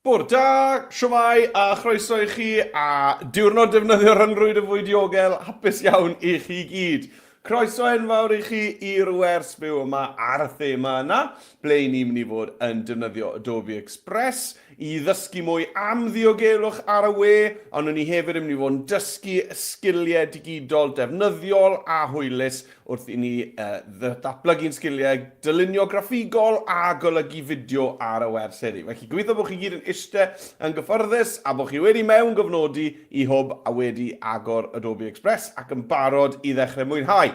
Bore da, shwmae a chroeso i chi a diwrnod defnyddio rhyngrwyd yn fwy diogel, hapus iawn i chi gyd. Croeso enfawr i chi i'r wers byw yma ar y thema yna, ble i ni'n mynd i fod yn defnyddio Adobe Express i ddysgu mwy am ddiogelwch ar y we, ond o'n ni hefyd yn mynd i fod yn dysgu sgiliau digidol defnyddiol a hwylus wrth i ni ddatblygu'n sgiliau dylunio graffigol a golygu fideo ar y wers heddi. Felly gobeithio bod chi gyd yn iste yn gyffyrddus a bod chi wedi mewn gofnodi i Hwb a wedi agor Adobe Express ac yn barod i ddechrau mwynhau.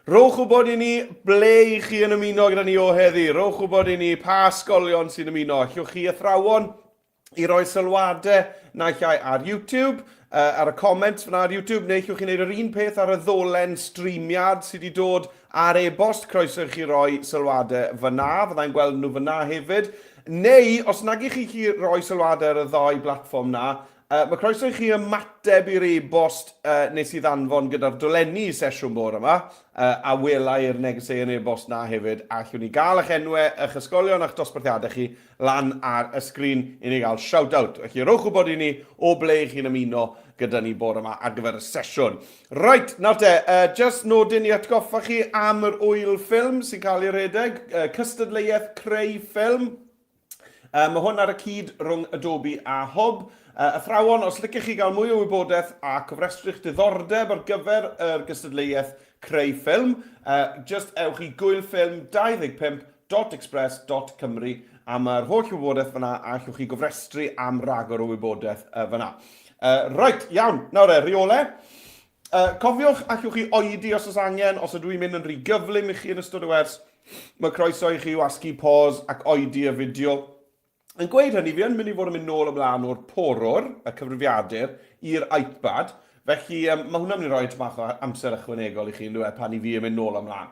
Rhowch wybod i ni ble i chi yn ymuno gyda ni o heddi. Rhowch wybod i ni pa ysgolion sy'n ymuno. Allwch chi athrawon i roi sylwadau naill ai ar YouTube, uh, ar y comments fyna ar YouTube, neu allwch chi wneud yr un peth ar y ddolen streamiad sydd wedi dod ar e-bost. Croeso i chi roi sylwadau fyna, fyddai'n gweld nhw fyna hefyd. Neu, os nag i chi chi roi sylwadau ar y ddau blatfform na, uh, mae croeso i chi ymateb i'r e-bost uh, nes i ddanfon gyda'r dolenni i sesiwn bore yma, uh, a wela i'r negeseuon e-bost na hefyd, a allwn ni gael eich enwau, eich ysgolion a'ch dosbarthiadau chi lan ar y sgrin i ni gael shout out. Felly rhowch wybod i ni o ble i chi'n ymuno gyda ni bore yma ar gyfer y sesiwn. Right, nawr te, uh, just nodyn i atgoffa chi am yr wyl ffilm sy'n cael ei redeg, uh, cystadleuaeth creu ffilm. Uh, mae hwn ar y cyd rhwng Adobe a Hwb. Uh, athrawon, os licech chi gael mwy o wybodaeth a cofrestru'ch diddordeb ar gyfer yr gystadleuaeth creu ffilm, uh, just ewch i gŵylffilm 25 dot express dot cymru a mae'r holl wybodaeth fyna a allwch chi gofrestru am ragor o wybodaeth uh, fyna. Uh, right, iawn, nawr e, rheolau. Uh, cofiwch, allwch chi oedi os oes angen, os ydw i'n mynd yn rhy gyflym i chi yn ystod y wers, mae croeso i chi wasgu pause ac oedi y fideo. Yn gweud hynny, fi yn mynd i fod yn mynd nôl ymlaen o'r porwr, y cyfrifiadur, i'r iPad, felly um, mae hwnna'n mynd i roi tipyn bach o amser ychwanegol i chi, yn e, pan i fi yn mynd nôl ymlaen.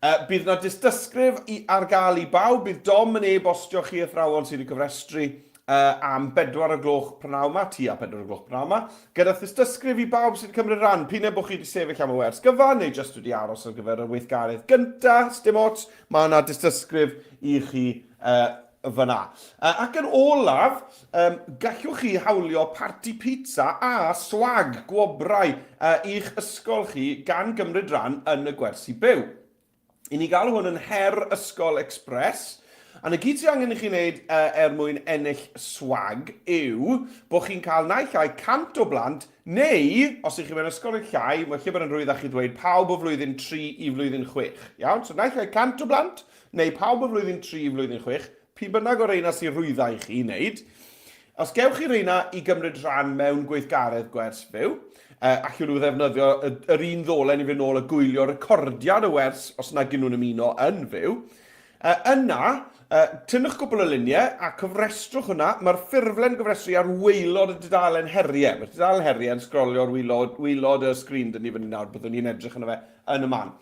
Uh, bydd yna dystysgrif i, ar gael i bawb, bydd Dom yn e-bostio chi athrawon sydd wedi cyfrestru uh, am bedwar o gloch prynawn ma, tua pedwar o gloch prynawn ma, gyda thystysgrif i bawb sydd wedi cymryd rhan, p'un bod chi wedi sefyll am y wers gyfan neu jyst wedi aros ar gyfer y weithgaredd gyntaf, dim ots, mae yna dystysgrif i chi uh, fyna. Ac yn olaf, um, gallwch chi hawlio parti pizza a swag gwobrau uh, i'ch ysgol chi gan gymryd rhan yn y gwersi byw. I ni gael hwn yn Her Ysgol Express, a na gyd sydd angen i chi wneud uh, er mwyn ennill swag yw bod chi'n cael naill ai 100 o blant neu, os ych chi mewn ysgol yn llai, mae lle bod yn rhwydd a chi ddweud pawb o flwyddyn 3 i flwyddyn 6. Iawn? So naill ai 100 o blant neu pawb o flwyddyn 3 i flwyddyn 6, p'un bynnag o reina sy'n rhwydda i chi wneud, os gewch chi reina i gymryd rhan mewn gweithgaredd gwers fyw, uh, allwn nhw ddefnyddio yr un ddolen i fynd nôl a gwylio recordiad y wers os nag nhw'n ymuno yn fyw. Uh, yna, uh, tynnwch gwbl o luniau a cyfrestrwch hwnna. Mae'r ffurflen gofrestru ar waelod y dudalen heriau. Mae'r dudalen heriau yn sgrolio ar waelod, waelod y sgrin dyn ni fyny nawr, byddwn ni'n edrych yno fe yn y man.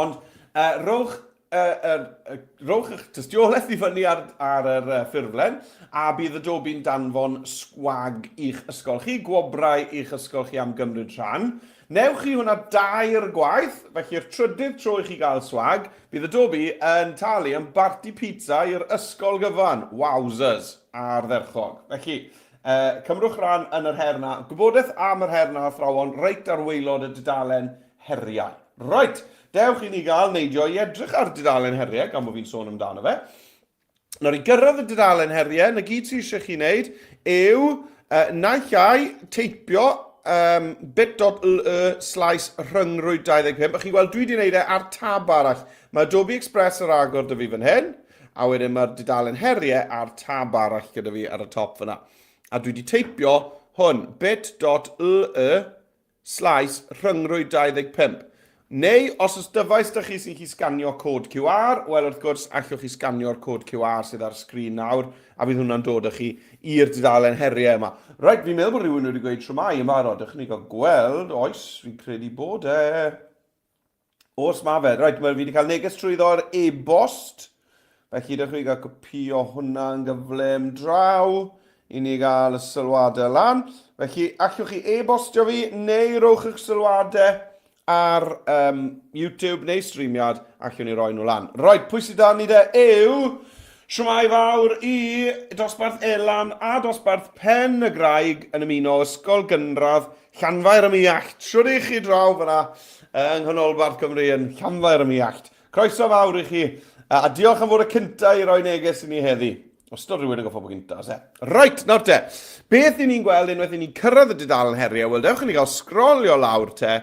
Ond uh, rhowch, uh, uh, rhowch eich tystiolaeth i fyny ar, ar yr uh, ffurflen a bydd Adobe'n danfon sgwag i'ch ysgol chi, gwobrau i'ch ysgol chi am gymryd rhan. Newch chi hwnna dair gwaith, felly'r trydydd tro i chi gael swag, bydd Adobe yn talu am barti pizza i'r ysgol gyfan. Wowzers, ardderchog. Felly, uh, cymrwch ran yn yr her na. Gwybodaeth am yr her na, athrawon, reit ar waelod y dudalen heriau. Reit, dewch i ni gael neidio i edrych ar dudalen heriau, gan bod fi'n sôn amdano fe. Nawr, i gyrraedd y dudalen heriau, na gyd sydd eisiau chi wneud yw uh, naill ai teipio um, bit.ly slash rhyngrwyd 25. A chi'n gweld, dwi wedi gwneud e ar tab arall. Mae Adobe Express ar agor dy fi fan hyn, a wedyn mae'r dudalen heriau ar tab arall gyda fi ar y top fyna. A dwi wedi teipio hwn, bit.ly slaes rhyngrwyd 25. Neu, os oes dyfais da chi sy'n chi sganio cod QR, wel wrth gwrs, allwch chi sganio'r cod QR sydd ar sgrin nawr, a fydd hwnna'n dod â chi i'r dudalen heriau yma. Reit, fi'n meddwl bod rhywun wedi gweud shwmae yn barod. Dewch i ni gael gweld. Oes, fi'n credu bod e. Oes, mae fe. Reit, mae fi wedi cael neges trwyddo ar e-bost. Felly, dewch i gael copio hwnna yn gyflym draw i ni gael y sylwadau lan. Felly, allwch chi e-bostio fi neu rowch eich sylwadau ar um, YouTube neu streamiad, allwn ni roi nhw lan. Reit, pwy sydd dan ni de yw... Shwmae fawr i dosbarth Elan a dosbarth Pen y Graig yn ymuno Ysgol Gynradd Llanfair ym Muallt. Shwd i chi draw fyna yng Nghanolbarth Cymru yn Llanfair ym Muallt. Croeso fawr i chi, a diolch am fod y cynta i roi neges i ni heddi. Wastad rhywun yn goffo bod gynta, oes e? Reit, nawr te, beth i ni'n gweld unwaith i ni'n cyrraedd y dudalen heriau? Wel, dewch i ni gael sgrolio lawr te,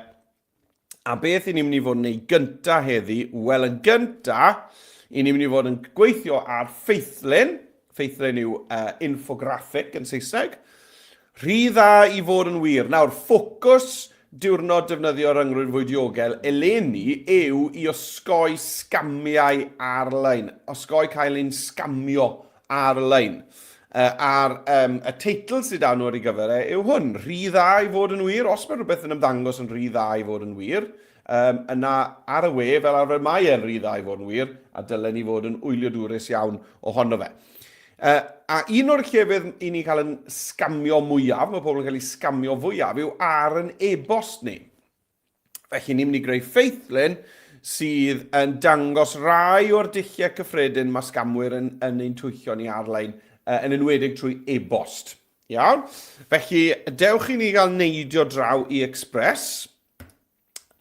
A beth i ni'n mynd i fod yn ei gynta heddi? Wel, yn gynta, i ni'n mynd i fod yn gweithio ar ffeithlun. Ffeithlun yw infographic yn Saesneg. Rhy dda i fod yn wir. Nawr, ffocws diwrnod defnyddio ryngrwyd fwy diogel eleni yw i osgoi sgamiau ar-lein. Osgoi cael ein sgamio ar-lein. A'r um, y teitl sydd dan nhw ar ei gyfer e yw hwn, rhy dda i fod yn wir. Os mae rhywbeth yn ymddangos yn rhy dda i fod yn wir, um, yna ar y we fel arfer mae e'n rhy dda i fod yn wir, a dylen ni fod yn wyliadwrus iawn ohono fe. A un o'r llefydd i ni cael yn sgamio mwyaf, mae pobl yn cael eu sgamio fwyaf, yw ar yn e-bost ni. Felly ni'n mynd i greu ffeithlun sydd yn dangos rai o'r dulliau cyffredin mae sgamwyr yn, yn ein twyllo ni ar-lein, yn enwedig trwy e-bost. Iawn? Felly, dewch i ni gael neidio draw i Express,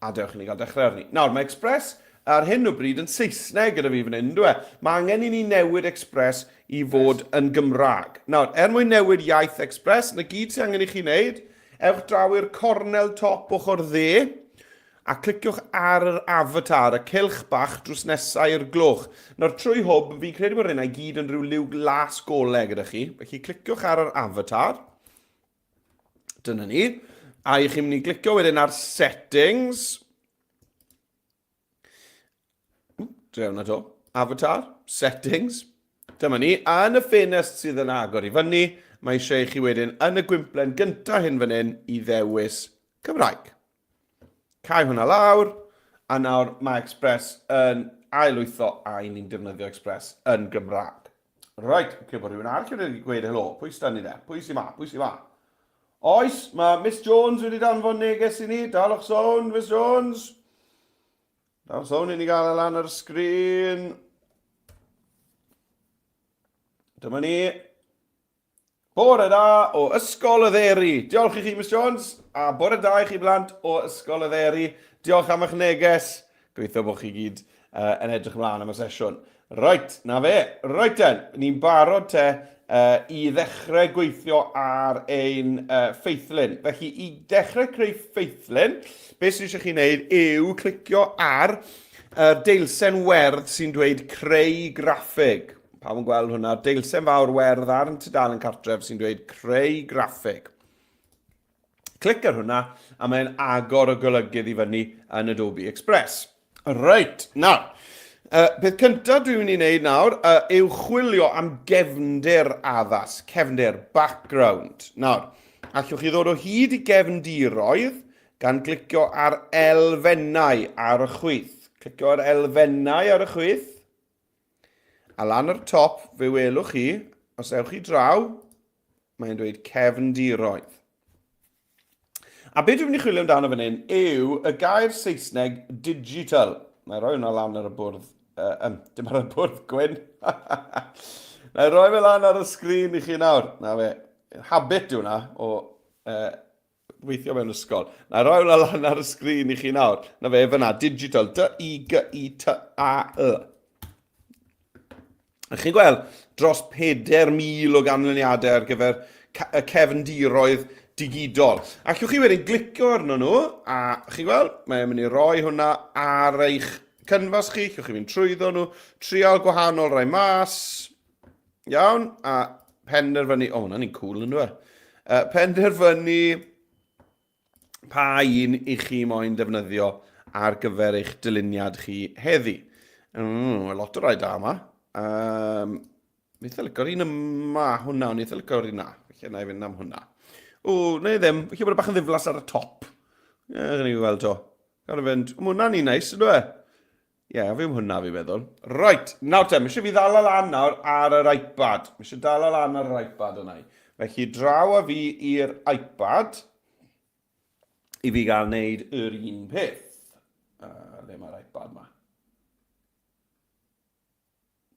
a dewch i ni gael dechrau arni. Nawr, mae Express ar hyn o bryd yn Saesneg gyda fi fan hyn, dwi? E? Mae angen i ni newid Express i fod yn Gymraeg. Nawr, er mwyn newid iaith Express, na gyd sy'n angen i chi wneud, Ewch draw i'r cornel top ochr dde a cliciwch ar yr avatar, y cylch bach drws nesau i'r gloch. Nawr trwy hwb, fi'n credu bod rheina i gyd yn rhyw liw glas gole gyda chi. Felly cliciwch ar yr avatar. Dyna ni. A i chi'n mynd i glicio wedyn ar settings. Drew na to. Avatar, settings. Dyma ni. A yn y ffenest sydd yn agor i fyny, mae eisiau i chi wedyn yn y gwymplen gyntaf hyn fan hyn i ddewis Cymraeg. Cau hwnna lawr, a nawr mae Express yn ailwytho a i ni'n defnyddio Express yn Gymraeg. Right, okay, bod rhywun arall wedi gweud helo. Pwy sy'n ni de? Pwy sy'n ma? Pwy sy'n ma? Oes, mae Miss Jones wedi danfon neges i ni. Dalwch sôn, Miss Jones. Dalwch sôn i ni gael e lan ar y sgrin. Dyma ni. Bore da o Ysgol y Dderi. Diolch i chi, Miss Jones, a bore da i chi blant o Ysgol y Dderi. Diolch am eich neges. Gobeithio bod chi gyd yn edrych ymlaen am y sesiwn. Reit, na fe. Reit den, ni'n barod te i ddechrau gweithio ar ein ffeithlun. Felly, i dechrau creu ffeithlun, beth sydd eisiau chi wneud yw clicio ar y deilsen werdd sy'n dweud creu graffig. Pawb yn gweld hwnna, deilsen fawr werdd ar yn tudalen cartref sy'n dweud creu graffig. Clic ar hwnna a mae'n agor y golygydd i fyny yn Adobe Express. Reit, nawr, peth cyntaf dwi'n mynd i wneud nawr yw chwilio am gefndir addas, cefndir, background. Nawr, allwch chi ddod o hyd i gefndiroedd gan glicio ar elfennau ar y chwith. Clicio ar elfennau ar y chwith. A lan ar top, fe welwch chi, os ewch chi draw, mae'n dweud cefndiroedd. A beth dwi'n mynd i chwilio amdano fan hyn yw y gair Saesneg digital. Mae rhoi hwnna lan ar y bwrdd. Um, dim ar y bwrdd gwyn. Na i roi fe lan ar y sgrin i chi nawr. Na fe, habit yw hwnna o weithio mewn ysgol. Na i roi hwnna lan ar y sgrin i chi nawr. Na fe, fyna, digital, D-I-G-I-T-A-L. A chi'n gweld dros 4,000 o ganlyniadau ar gyfer y cefndiroedd digidol. Allwch chi wedyn glicio arno nhw, a chi'n gweld, mae'n mynd i roi hwnna ar eich cynfas chi, allwch chi fynd trwyddo nhw, trial gwahanol rai mas, iawn, a penderfynu, o, hwnna'n un cool yn dweud, penderfynu pa un i chi moyn defnyddio ar gyfer eich dyluniad chi heddi. Lot o rai da yma. Ni eitha licio'r un yma, hwnna, o'n eitha licio'r un na. Felly na i fynd am hwnna. O, neu ddim, felly bod y bach yn ddiflas ar y top. Ie, yeah, ni weld to. Gael i fynd. Mae hwnna'n un neis, ydw e? Ie, yeah, fi am hwnna fi'n meddwl. Right, nawr te, mae eisiau fi ddala lan nawr ar yr iPad. Mae eisiau dala lan ar yr iPad yna i. Felly, draw a fi i'r iPad i fi gael wneud yr un peth. Le mae'r iPad ma?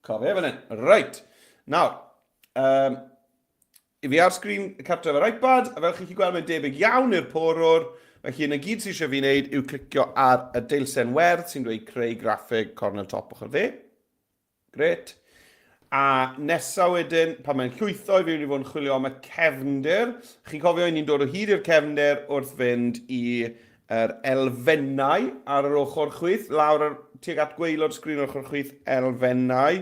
Cofio fan hyn. Reit. Nawr, um, i fi ar sgrin cartref yr iPad, a fel chi'n gweld mae'n debyg iawn i'r porwr, felly yna gyd sydd eisiau fi wneud yw clicio ar y deilsen werdd sy'n dweud creu graffig cornel top ochr dde. Gret. A nesa wedyn, pan mae'n llwytho i fi wedi fod yn chwilio am y cefndir. Chi'n cofio, ni'n dod o hyd i'r cefndir wrth fynd i yr elfennau ar yr ochr chwith, lawr ar, tuag at gwaelod sgrin ochr chwith, elfennau.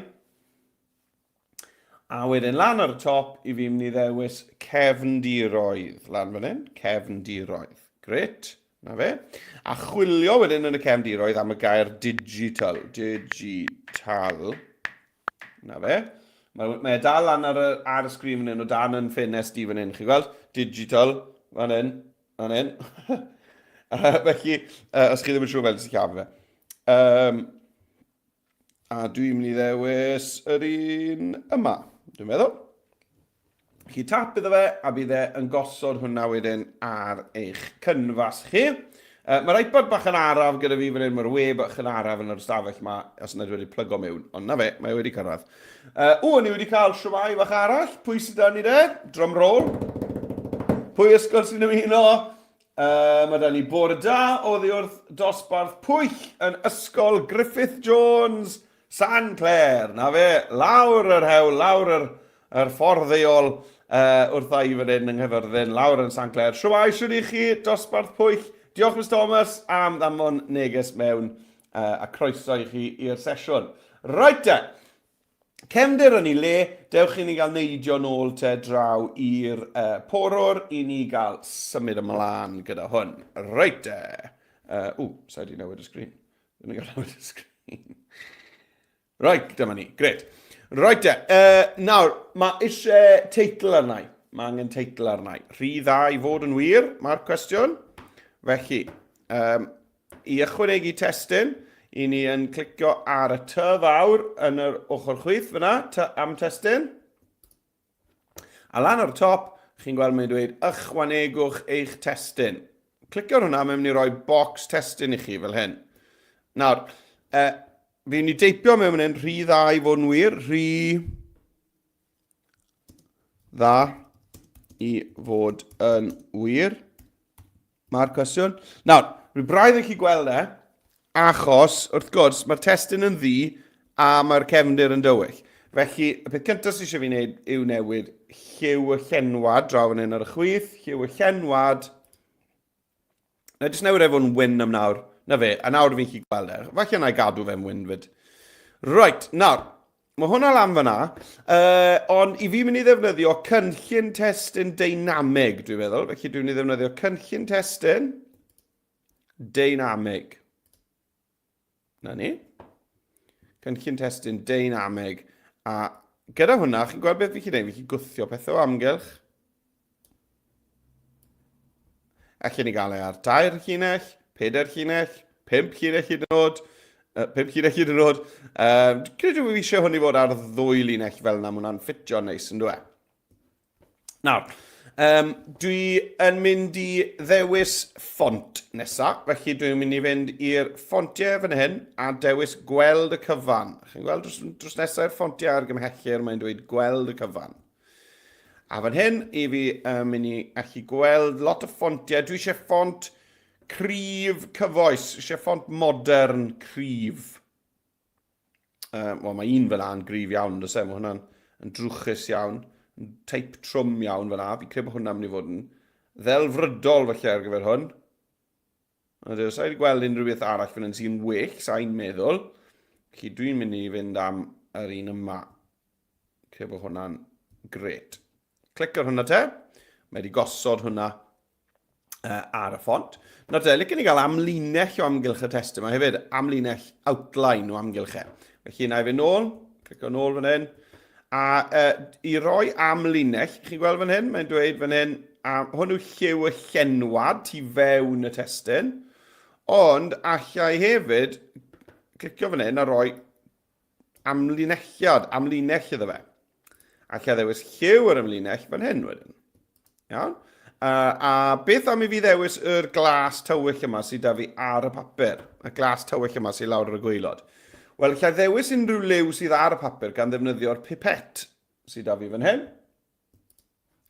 A wedyn lan ar y top, i fi mynd i ddewis cefndiroedd. Lan fan hyn, cefndiroedd. Gret, na fe. A chwilio wedyn yn y cefndiroedd am y gair digital. Digital. Na fe. Mae, mae e dal lan ar y, ar y sgrin fan hyn, o dan yn ffenest i fan hyn. Chi'n gweld? Digital, fan hyn, fan hyn. Felly, os chi ddim yn siŵr fel sy'n sillafu fe. Um, A dwi'n mynd i ddewis yr un yma, dwi'n meddwl. Chi tap iddo fe, a bydd e yn gosod hwnna wedyn ar eich cynfas chi. Uh, Mae'r iPad bach yn araf gyda fi fan hyn, mae'r we bach yn araf yn yr ystafell yma, os nad wedi plygo mewn, ond na fe, mae wedi cyrraedd. Uh, o, ni wedi cael siwmai fach arall, pwy sydd da ni de? Drum roll. Pwy ysgol sy'n ymuno? Uh, mae da ni bore da oddi wrth dosbarth pwyll yn Ysgol Griffith Jones, San Clair. Na fe, lawr yr hewl, lawr yr, yr ffordd ddeol uh, wrtha i fan hyn yng Nghyfyrddin, lawr yn San Clair. Shwmae, shwd i chi, dosbarth pwyll. Diolch, Miss Thomas, am ddanfon neges mewn uh, a croeso i chi i'r sesiwn. Right te, Cefndir yn ei le, dewch i ni gael neidio nôl te draw i'r uh, porwr i ni gael symud ymlaen gyda hwn. Reit te. Uh, ww, sa'i di newid y sgrin. Dwi'n gael newid y sgrin. Right, dyma ni. Gret. Right te. Uh, nawr, mae eisiau teitl arna i. Mae angen teitl arna i. Rhy dda i fod yn wir, mae'r cwestiwn. Felly, um, I ychwanegu testun, i ni yn clicio ar y ty fawr yn yr ochr chwith fyna, ty am testun. A lan ar y top, chi'n gweld mae'n dweud ychwanegwch eich testun. Clicio ar hwnna, mae'n mynd i roi bocs testun i chi fel hyn. Nawr, eh, fi'n mynd i deipio mewn hyn, rhy dda i fod yn wir, rhy dda i fod yn wir. Mae'r cwestiwn. Nawr, rwy braidd yn chi gweld e, achos, wrth gwrs, mae'r testun yn ddu a mae'r cefndir yn dywyll. Felly, y peth cyntaf sydd eisiau fi wneud yw newid lliw y llenwad, draw fan hyn ar y chwith, lliw y llenwad. Na, jyst newid e fod yn wyn am nawr. Na fe, a nawr fi'n chi gweld e. Falle na i gadw fe'n wyn fyd. Right, nawr, Mae hwnna lan fyna, uh, ond i fi mynd i ddefnyddio cynllun testun deinamig, dwi'n meddwl. Felly dwi'n mynd i ddefnyddio cynllun testun deinamig. Na ni. Cynllun testun deinamig. A gyda hwnna, chi'n gweld beth fi'n gallu gwneud? Fi'n gallu gwthio pethau o amgylch. Allen ni gael e ar dair llinell, pedair llinell, pump llinell hyd yn oed, pump llinell hyd yn oed. Um, credu fi eisiau hwn i fod ar ddwy linell fel yna, mae hwnna'n ffitio neis yn dweud. Nawr, um, dwi yn mynd i ddewis ffont nesa, felly dwi'n mynd i fynd i'r ffontiau fan hyn a dewis gweld y cyfan. Chi'n gweld drws, drws nesaf i'r ffontiau argymhellir, mae'n dweud gweld y cyfan. A fan hyn, i fi yn mynd i allu gweld lot o ffontiau. Dwi eisiau ffont cryf cyfoes, eisiau ffont modern cryf. Um, Wel, mae un fel yna'n gryf iawn, does e? Mae hwnna'n yn drwchus iawn, yn teip trwm iawn fel yna. Fi'n credu bod hwnna'n mynd i fod yn ddelfrydol felly ar gyfer hwn. Ydw, sa i wedi gweld unrhyw beth arall fan hyn sy'n well, sa'n meddwl. Felly dwi'n mynd i fynd am yr un yma. Credu bod hwnna'n gret. Clic ar hwnna te. Mae wedi gosod hwnna uh, ar y ffont. Nawr te, licen i gael amlinell o amgylch y testun yma hefyd, amlinell outline o amgylch e. Felly, na i fynd nôl, clicio nôl fan hyn, a uh, i roi amlinell, chi'n gweld fan hyn, mae'n dweud fan hyn, a hwn yw lliw y llenwad tu fewn y testun, ond allai hefyd clicio fan hyn a roi amlinelliad, amlinell iddo fe. A lle ddewis lliw yr amlinell fan hyn wedyn. Iawn? Uh, a beth am i fi ddewis yr glas tywyll yma sydd da fi ar y papur? Y glas tywyll yma sydd lawr ar y gwaelod. Wel, lle ddewis unrhyw liw sydd ar y papur gan ddefnyddio'r pipet sydd da fi fan hyn.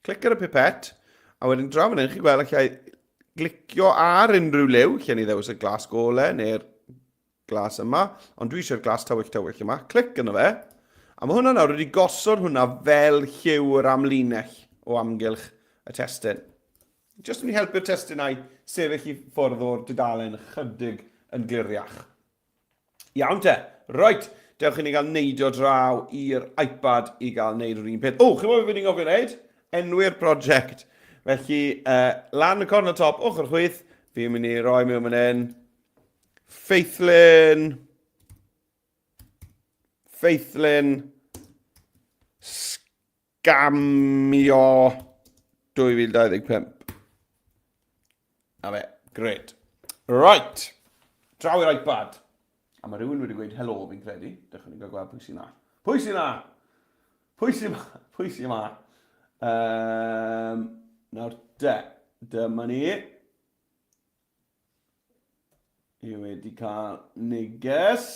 Clic ar y pipet, a wedyn draw fan hyn, chi'n gweld allai glicio ar unrhyw liw, lle ni ddewis y glas gole neu'r glas yma, ond dwi eisiau'r glas tywyll tywyll yma. Clic yno fe, a mae hwnna nawr wedi gosod hwnna fel lliw yr amlinell o amgylch y testun. Jyst yn mynd i helpu'r testunau sefyll i ffwrdd o'r dudalen chydig yn gliriach. Iawn te, reit, dewch i ni gael neidio draw i'r iPad i gael neud yr un peth. O, chi'n gwybod beth fi'n gofio wneud? Enwi'r prosiect. Felly, uh, lan y corner top, ochr chwith, fi'n mynd i roi mewn fan hyn. Ffeithlun. Ffeithlun. Sgamio 2025. Na fe, great. Right, draw i'r iPad. A mae rhywun wedi gweud helo, fi'n credu. Dewch i ni gael gweld pwy sy'n na. Pwy sy'n na? Pwy sy'n ma? Pwy sy'n ma? Um, nawr de, dyma ni. I wedi cael neges.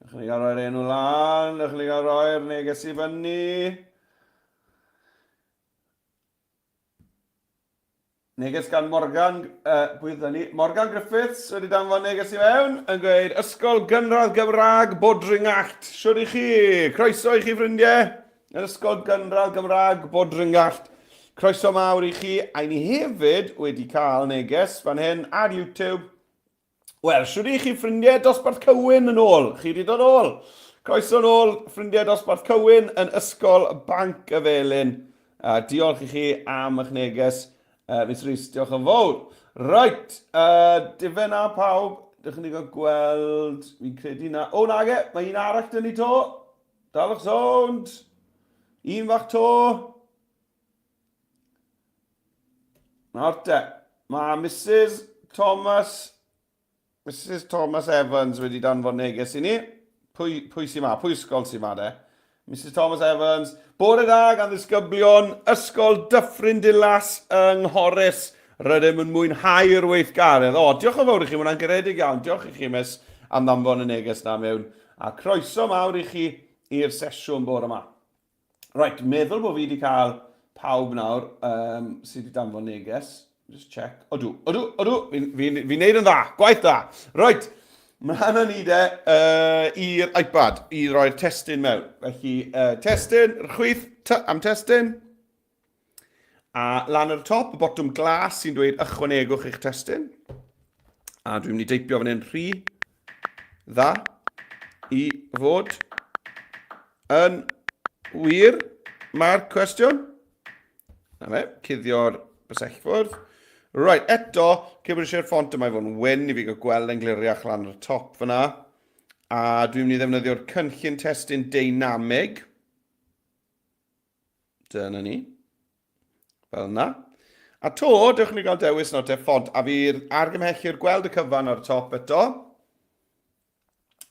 Dewch ni gael rhoi'r enw lan, dewch ni gael rhoi'r neges i fyny. Neges gan Morgan, uh, pwy ydyn ni? Morgan Griffiths wedi danfon neges i mewn yn gweud Ysgol Gynradd Gymraeg Bodringallt. Siwr i chi? Croeso i chi ffrindiau. Yr Ysgol Gynradd Gymraeg Bodringallt. Croeso mawr i chi. A ni hefyd wedi cael neges fan hyn ar YouTube Wel, shwd i chi ffrindiau dosbarth Cywyn yn ôl? Chi wedi dod ôl. Croeso yn ôl, ffrindiau dosbarth Cywyn yn Ysgol Banc y Felin. Uh, diolch i chi am eich neges, uh, Miss Rhys, diolch yn fawr. Right, uh, dife na pawb, dych chi'n gael gweld, fi'n credu na... O, nage, mae un arall dyn ni to. Dalwch sownd. Un fach to. Nawr te, mae Mrs Thomas, Mrs Thomas Evans wedi danfon neges i ni. Pwy, pwy sy'n ma? Pwy ysgol sy'n ma de? Mrs Thomas Evans, bore da gan ddisgyblion Ysgol Dyffryn Dulas yng Nghorris. Rydym yn mwynhau'r weithgaredd. O, diolch yn fawr i chi, mae hwnna'n garedig iawn. Diolch i chi, Miss, am ddanfon y neges na mewn. A croeso mawr i chi i'r sesiwn bore yma. Right, meddwl bod fi wedi cael pawb nawr um, sydd wedi danfon neges. Just check. Odw, odw, odw, fi'n fi, fi, fi neud yn dda, gwaith da. Right, mlaen â ni de uh, i'r iPad, i roi'r testun mewn. Felly, uh, testun, chwith, t am testun. A lan ar y top, y botwm glas sy'n dweud ychwanegwch eich testun. A dwi'n mynd i deipio fan hyn rhy dda i fod yn wir. Mae'r cwestiwn. Na fe, cuddio'r bysellfwrdd. Right, eto, cyn bod eisiau'r ffont yma i fod yn wyn i fi gael gweld yn gliriach lan ar y top fyna. A dwi'n mynd i ddefnyddio'r cynllun testun deinamig. Dyna ni. Fel yna. A to, dewch ni gael dewis nawr te ffont, a fi'r argymhellir gweld y cyfan ar y top eto.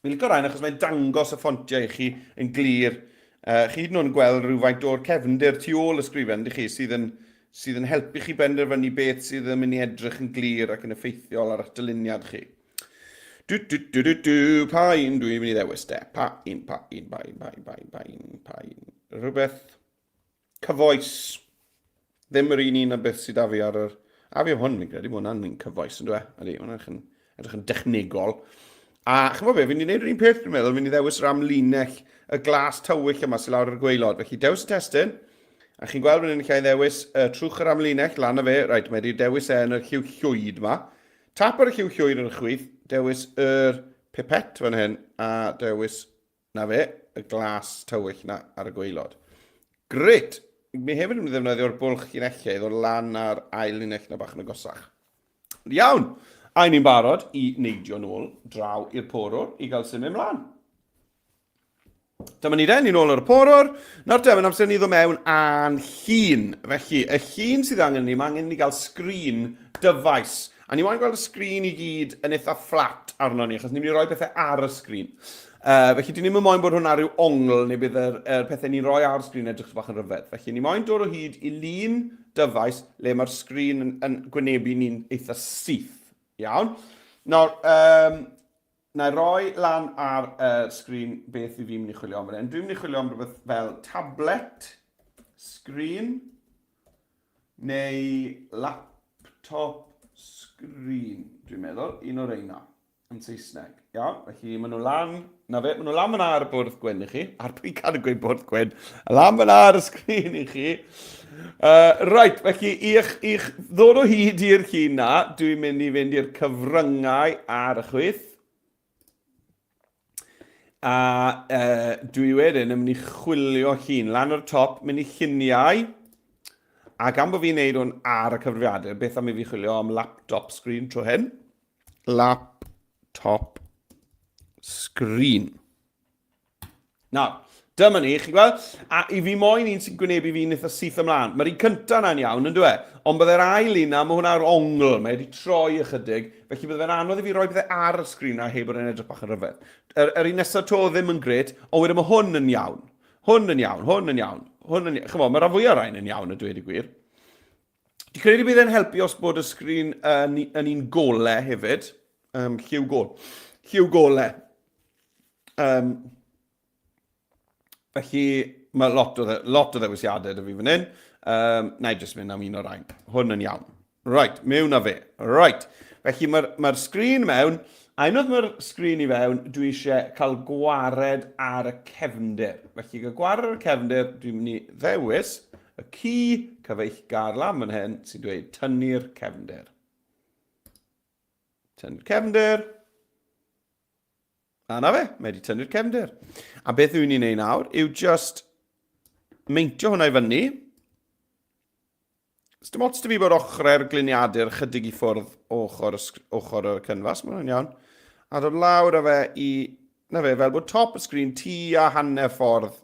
Fi'n licio rhain achos mae'n dangos y ffontiau i chi yn glir. Uh, chi hyd yn oed yn gweld rhywfaint o'r cefndir tu ôl y sgrifen, ydych chi, sydd yn, sydd yn helpu chi benderfynu beth sydd yn mynd i edrych yn glir ac yn effeithiol ar eich dyluniad chi. Du, du, du, du, du, pa un dwi'n mynd i ddewis de? Pa un, pa un, pa un, pa un, pa un, pa un, pa un. Rhywbeth cyfoes. Ddim yr un un o beth sydd â fi ar yr... A fi am hwn, fi'n credu, mae hwnna'n un cyfoes, yn dweud. Ydy, hwnna'n edrych yn, edrych yn dechnegol. A chymod be, fi'n mynd i wneud yr un peth, dwi'n meddwl, fi'n mynd i ddewis yr amlinell, y glas tywyll yma sydd lawr ar y gwaelod. Felly, dewis y testun, a chi'n gweld fan hyn lle i ddewis uh, trwch yr amlinell lan y fe, reit, mae wedi dewis e yn y lliw llwyd yma. Tap ar y lliw llwyd ar y chwith, dewis yr pipet fan hyn, a dewis, na fe, y glas tywyll na ar y gwaelod. Gret! Mi hefyd yn ddefnyddio'r bwlch llinellau i ddod lan ar ail linell na bach yn agosach. Iawn! A ni'n barod i neidio nôl draw i'r porwr i gael symud mlaen. Dyma ni de, ni'n ôl ar y porwr. Nawr te, mae'n amser ni ddod mewn a'n llun. Felly, y llun sydd angen ni, mae angen ni gael sgrin dyfais. A ni moyn gweld y sgrin i gyd yn eitha fflat arno ni, achos ni'n mynd i roi pethau ar y sgrin. Uh, felly, dyn ni'n moyn bod hwnna rhyw ongl neu bydd yr, er pethau ni'n rhoi ar y sgrin edrych bach yn rhyfedd. Felly, ni moyn dod o hyd i lun dyfais le mae'r sgrin yn, yn gwynebu ni'n eitha syth. Iawn. Nawr, um, Na i roi lan ar y uh, sgrin beth i fi'n mynd i chwilio am fan hyn. Dwi'n mynd i chwilio am rhywbeth fel tablet screen neu laptop screen, dwi'n meddwl, un o'r reina yn Saesneg. Iawn, felly maen nhw lan, na fe, maen nhw lan fyna ar y bwrdd gwyn i chi, ar pwy cadw gweud bwrdd gwyn, lan fyna ar y sgrin i chi. Right, felly i'ch, i'ch ddod o hyd i'r llun na, dwi'n mynd i fynd i'r cyfryngau ar y chwith. A dwi wedyn yn mynd i chwilio llun lan o'r top, mynd i lluniau. A gan bod fi'n neud hwn ar y cyfrifiadur, beth am i fi chwilio am laptop screen tro hyn? Laptop screen. Nawr, dyma ni, chi'n gweld? A i fi moyn un sy'n gwynebu fi'n eitha syth ymlaen. Mae'r un cyntaf na'n iawn, yn dweud? Ond byddai'r ail un na, mae hwnna ar ongl, mae wedi troi ychydig, felly bydde fe'n anodd i fi roi pethau ar y sgrin na heb bod e'n edrych bach yn rhyfedd. Yr, yr un nesaf to ddim yn gret, ond wedyn mae hwn yn iawn. Hwn yn iawn, hwn yn iawn, hwn yn iawn. Chymod, mae rhan fwyaf rhain yn iawn, a dweud y gwir. Dwi'n credu bydd e'n helpu os bod y sgrin yn, yn un gole hefyd. Um, lliw gol. Lliw gole. Um, felly, mae lot o, lot o ddewisiadau da fi fan hyn. Um, na i jyst mynd am un o'r rhain. Hwn yn iawn. Right, mewn â fe. Right. Felly mae'r mae sgrin mewn, a unwaith mae'r sgrin i fewn, dwi eisiau cael gwared ar y cefndir. Felly, gael gwared ar y cefndir, dwi'n mynd i ddewis y ci cyfeillgar lan fan hyn sy'n dweud tynnu'r cefndir. Tynnu'r cefndir. A na fe, mae wedi tynnu'r cefndir. A beth yw'n ni'n ei nawr yw just meintio hwnna i fyny. Dim ots dy fi bod ochrau'r gliniadur chydig i ffwrdd o ochr, ochr y cynfas, mae hwnna'n iawn. A dod lawr â fe i, na fe, fel bod top y sgrin tu a hanner ffordd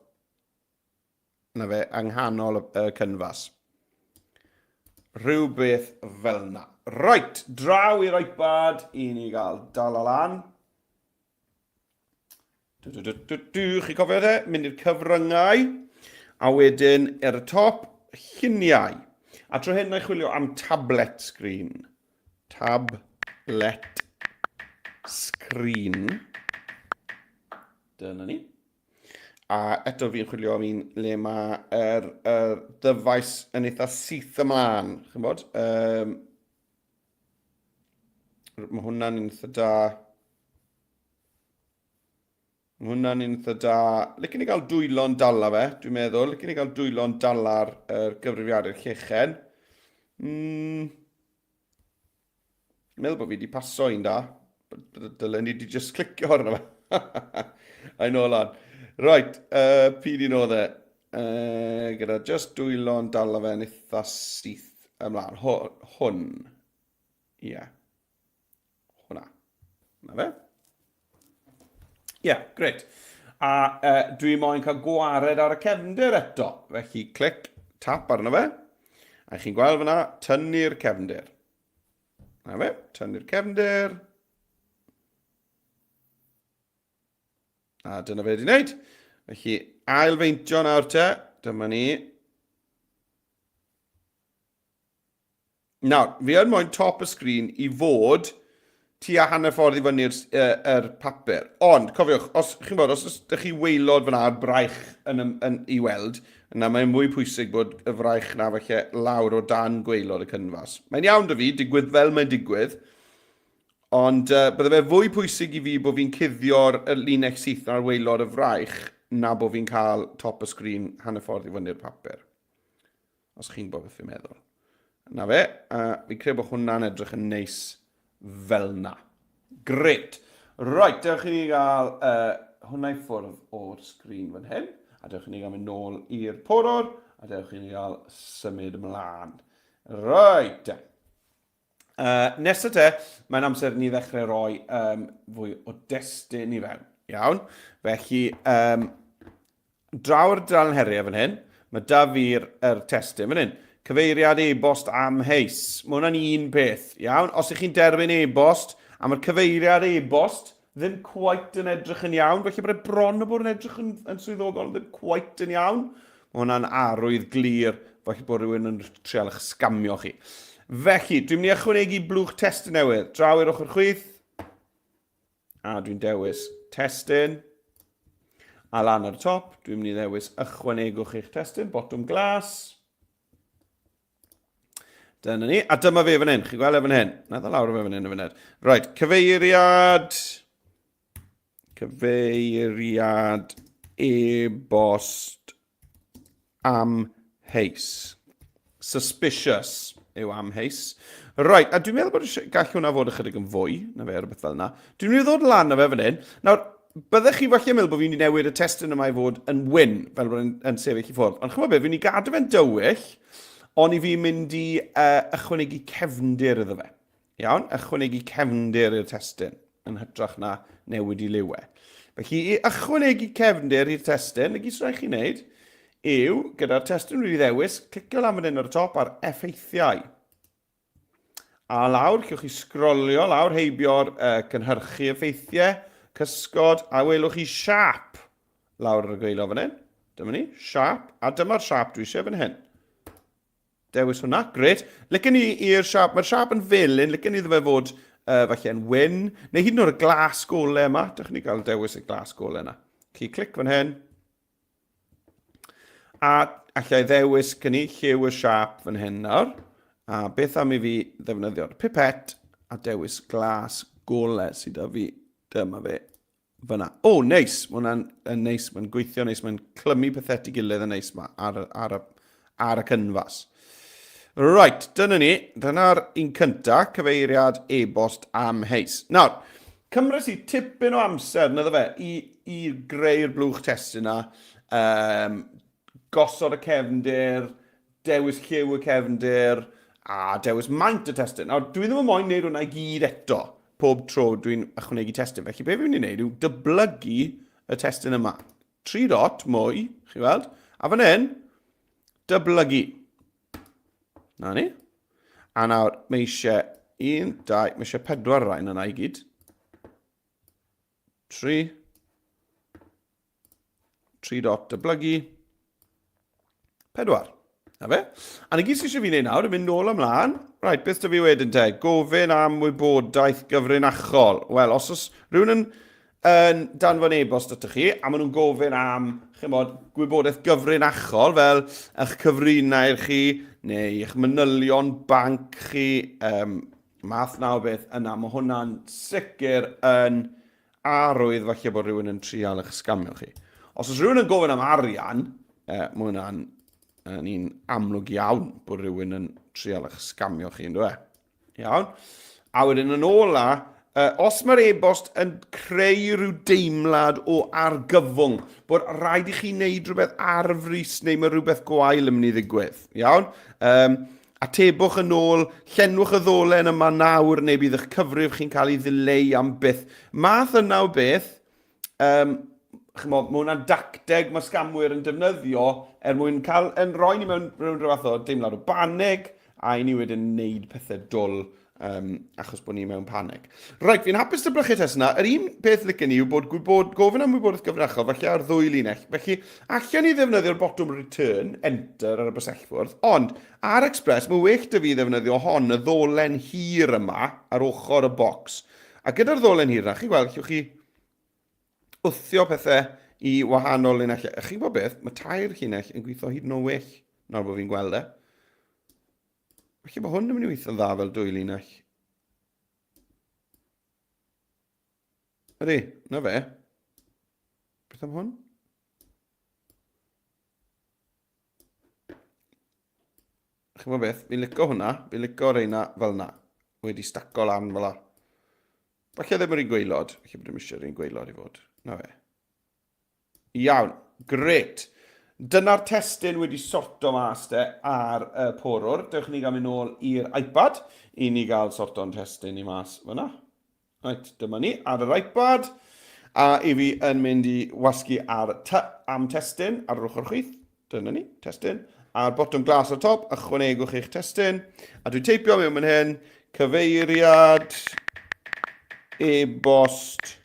Na fe, yng nghanol y, y cynfas. Rhywbeth fel yna. Right, draw i'r iPad i ni gael dal o lan. Du, du, du, du, du. Chi cofio te? Mynd i'r cyfryngau. A wedyn ar y top, lluniau. A tro hyn, na i chwilio am tablet screen. Tablet screen. Dyna ni. A eto fi'n chwilio am un le mae yr, yr ddyfais yn eitha syth ymlaen, chi'n bod? Um, mae hwnna'n un eitha da. Mae hwnna'n un eitha da. Licen i gael dwylo'n dala fe, dwi'n meddwl. Licen i gael dwylo'n dala'r er gyfrifiadur llechen. Mm. Meddwl bod fi wedi paso un da. Dylen ni wedi just clicio arno fe. I know lan. Right, pryd un oedd e? Gyda just dwylo'n dal fe'n eitha syth ymlaen. Hwn. Ie. Yeah. Hwna. Na fe. Ie, yeah, gret. A dwi moyn cael gwared ar y cefndir eto. Felly, clic, tap arno fe. A chi'n gweld fyna, tynnu'r cefndir. Na fe, tynnu'r cefndir. A dyna fe wedi wneud. Felly, ail-feintio nawr te. Dyma ni. Nawr, fi yn moyn top y sgrin i fod tua hanner ffordd i fyny'r er papur. Ond, cofiwch, os chi'n bod, os ydych chi waelod fyna a'r braich yn, yn, yn, i weld, yna mae'n mwy pwysig bod y fraich na falle lawr o dan gwaelod y cynfas. Mae'n iawn dy fi, digwydd fel mae'n digwydd, ond bydde fe fwy pwysig i fi bod fi'n cuddio'r linell syth ar waelod y fraich na bod fi'n cael top y sgrin hanner ffordd i fyny'r papur. Os chi'n gwybod beth fi'n meddwl. Na fe, a fi'n credu bod hwnna'n edrych yn neis fel na. Gret. Right, dewch i ni gael hwnna i ffwrdd o'r sgrin fan hyn. A dewch i ni gael mynd nôl i'r porwr, a dewch i ni gael symud ymlaen. Right. Nesa te, mae'n amser ni ddechrau roi um, fwy o destun i fewn. Iawn. Felly, um, draw'r dalen heriau fan hyn, mae da fi'r er testun fan hyn. Cyfeiriad e-bost amheus. Mae hwnna'n un peth, iawn? Os ych chi'n derbyn e-bost, a mae'r cyfeiriad e-bost ddim cweit yn edrych yn iawn, felly bod e bron o bod yn edrych yn, yn swyddogol, ddim cweit yn iawn. Mae hwnna'n arwydd glir falle bod rhywun yn trial eich sgamio chi. Felly, dwi'n mynd i ychwanegu blwch testun newydd. Draw i'r ochr chwith. A dwi'n dewis testun. A lan ar y top, dwi'n mynd i ddewis ychwanegwch eich testun, botwm glas. Dyna ni. A dyma fe fan hyn. Chi'n gweld e fan hyn? Na dda lawr o fe fan hyn y funud. Right, cyfeiriad... Cyfeiriad e-bost amheus. Suspicious yw amheus. Right, a dwi'n meddwl bod gall hwnna fod ychydig yn fwy, na fe, rhywbeth fel yna. Dwi'n mynd i ddod lan na fe fan hyn. Nawr, byddech chi falle meddwl bod fi'n mynd i newid y testun yma i fod yn wyn, fel bod yn, yn sefyll i ffwrdd. Ond chymod beth, fi'n mynd i gadw fe'n dywyll, ond i fi'n mynd i uh, ychwanegu cefndir iddo fe. Iawn, ychwanegu cefndir i'r testun yn hytrach na newid i liw e. Felly, i ychwanegu cefndir i'r testun, y gyd sy'n rhaid chi wneud yw, gyda'r testun wedi ddewis, clicio lan fan hyn ar y top ar effeithiau. A lawr, llwch chi sgrolio lawr heibio'r uh, cynhyrchu effeithiau, cysgod, a welwch chi siap lawr ar y gweilo fan hyn. Dyma ni, siap, a dyma'r siap dwi eisiau fan hyn. Dewis hwnna, gret. Licen ni i'r siap, mae'r siap yn felyn, licen ni iddo fe fod uh, falle yn wyn, neu hyd yn oed y glas gole yma. Dych ni gael dewis y glas gole yna. Chi clic fan hyn. A allai ddewis cynni lliw y siap fan hyn nawr. A beth am i fi ddefnyddio'r pipet a dewis glas gole sydd â fi. Dyma fe Fyna. O, neis! Mae hwnna'n yn neis, mae'n gweithio neis, mae'n clymu pethau at ei gilydd yn neis ma ar, ar, ar y cynfas. Right, dyna ni. Dyna'r un cynta, cyfeiriad e-bost amheus. Nawr, cymrys i tipyn o amser, nyddo fe, i, i greu'r blwch testun yna, um, gosod y cefndir, dewis lliw y cefndir, a dewis maint y testun. Nawr, dwi ddim yn moyn wneud hwnna i gyd eto, pob tro dwi'n ychwanegu testun. Felly, be fi'n mynd i wneud yw dyblygu y testun yma. 3 dot mwy, chi weld? A fan hyn, dyblygu. Na ni. A nawr, mae eisiau 1, 2, mae eisiau 4 rhain yna i gyd. 3, 3 dot dyblygu, 4. Na fe? A na gyd sydd eisiau fi wneud nawr, yn mynd nôl ymlaen. Right, beth dy fi wedyn te? Gofyn am wybodaeth gyfrinachol. Wel, os oes rhywun yn, yn danfon e-bost atoch chi, a maen nhw'n gofyn am, chymod, gwybodaeth gyfrinachol, fel eich cyfrinair chi, neu eich manylion banc chi, um, math na o beth, yna mae hwnna'n sicr yn arwydd falle bod rhywun yn trial eich sgamio chi. Os oes rhywun yn gofyn am arian, eh, mae hwnna'n yn un amlwg iawn bod rhywun yn trial eich sgamio chi, ynddo e? Iawn. A wedyn yn ola, uh, os mae'r e-bost yn creu rhyw deimlad o argyfwng, bod rhaid i chi wneud rhywbeth ar frys neu mae rhywbeth gwael yn mynd i ddigwydd, iawn? Um, Atebwch yn ôl, llenwch y ddolen yma nawr neu bydd eich cyfrif chi'n cael ei ddileu am byth. Math yna o beth, um, chymod, mae hwnna'n dacteg mae sgamwyr yn defnyddio er mwyn cael, yn rhoi ni mewn rhyw fath o deimlad o banig a i ni wedyn wneud pethau dwl um, achos bod ni mewn panig. Reit, fi'n hapus dyblychu test yna. Yr un peth licen ni yw bod gwybod, gofyn am wybodaeth gyfrinachol, falle ar ddwy linell. Felly, allan ni ddefnyddio'r botwm return, enter ar y bysellfwrdd, ond ar Express, mae well dy fi ddefnyddio hon, y ddolen hir yma, ar ochr y bocs. A gyda'r ddolen hir yna, chi'n gweld, allwch chi wthio pethau i wahanol linellau. A chi'n gwybod beth, mae tair llinell yn gweithio hyd yn oed well nawr bod fi'n gweld e. Felly mae hwn yn mynd i weithio'n dda fel dwy linell. Ydy, na fe. Beth am hwn? Chi'n gwybod beth, fi'n licio hwnna, fi'n licio reina fel yna. Wedi staco lan fel yna. Falle ddim yr un gweilod, falle bod ddim eisiau'r un gweilod i fod. Na fe. Iawn, grêt. Dyna'r testun wedi sorto mas te ar y porwr. Dewch i ni gael mynd nôl i'r iPad i ni gael sorto'n testun i mas fyna. Right, dyma ni ar yr iPad. A i fi yn mynd i wasgu ar T am testun ar yr ochr chwith. Dyna ni, testun. A'r botwm glas ar top, ychwanegwch eich testun. A dwi'n teipio mewn fan hyn, cyfeiriad, e-bost,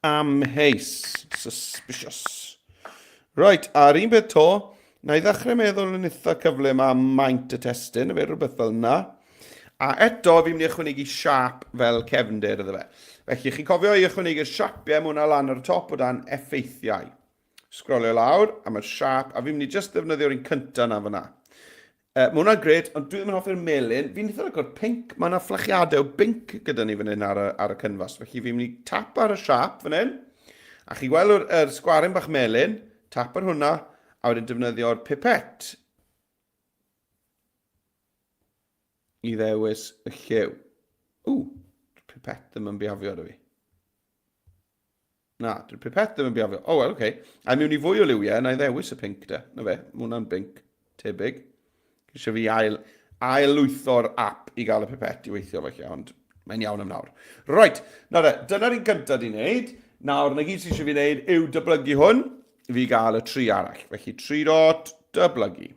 amheus, suspicious. Right, a'r un peth to, na i ddechrau meddwl yn eitha cyflym am maint y testun, fe rhywbeth fel yna. A eto, fi'n mynd i ychwanegu siap fel cefndir iddo fe. Felly, chi'n cofio i ychwanegu'r siapiau, mae hwnna lan ar y top o dan effeithiau. Sgrolio lawr, a mae'r siap, a fi'n mynd i just ddefnyddio'r un cyntaf na fyna. Mae hwnna'n gret, ond dwi ddim yn hoffi'r melyn. Fi'n eitha licio'r pink. Mae yna fflachiadau o binc gyda ni fan hyn ar y, ar y cynfas. Felly fi'n mynd i tap ar y siap fan hyn. A chi gweld yr, yr sgwaryn bach melyn, tap ar hwnna, a wedyn defnyddio'r pipet i ddewis y lliw. Ww, pipet ddim yn bihafio ar y fi. Na, dyw'r pipet ddim yn bihafio. O, oh, wel, oce. Okay. A mewn i fwy o liwiau, na i ddewis y pink de. Na fe, mae hwnna'n bink. Tebyg. Eisiau fi ail, ail lwytho'r app i gael y pipet i weithio felly, ond mae'n iawn am nawr. Right, na de, dyna'r un gyntaf di wneud. Nawr, na gyd sydd eisiau fi wneud yw dyblygu hwn fi gael y tri arall. Felly, tri dot, dyblygu.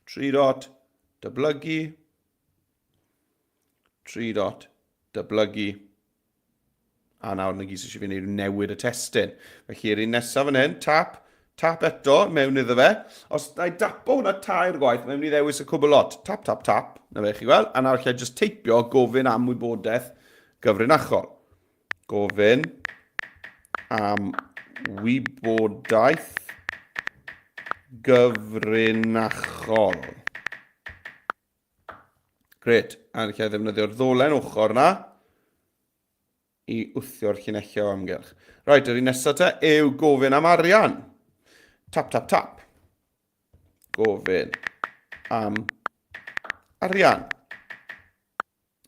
Tri dot, dyblygu. Tri dot, dyblygu. A nawr na gyd sydd eisiau fi wneud newid y testun. Felly, yr un nesaf fan hyn, tap, tap eto mewn iddo fe. Os na i dapo hwnna tair gwaith, mae'n mynd i ddewis y cwbl lot. Tap, tap, tap. Na fe, chi gweld? A nawr lle jyst teipio gofyn am wybodaeth gyfrinachol. Gofyn am wybodaeth gyfrinachol. Gret. A lle ddefnyddio'r ddolen ochr na i wthio'r llinellau o amgylch. Rhaid, yr un nesaf te yw gofyn am arian. Tap, tap, tap. Gofyn am arian.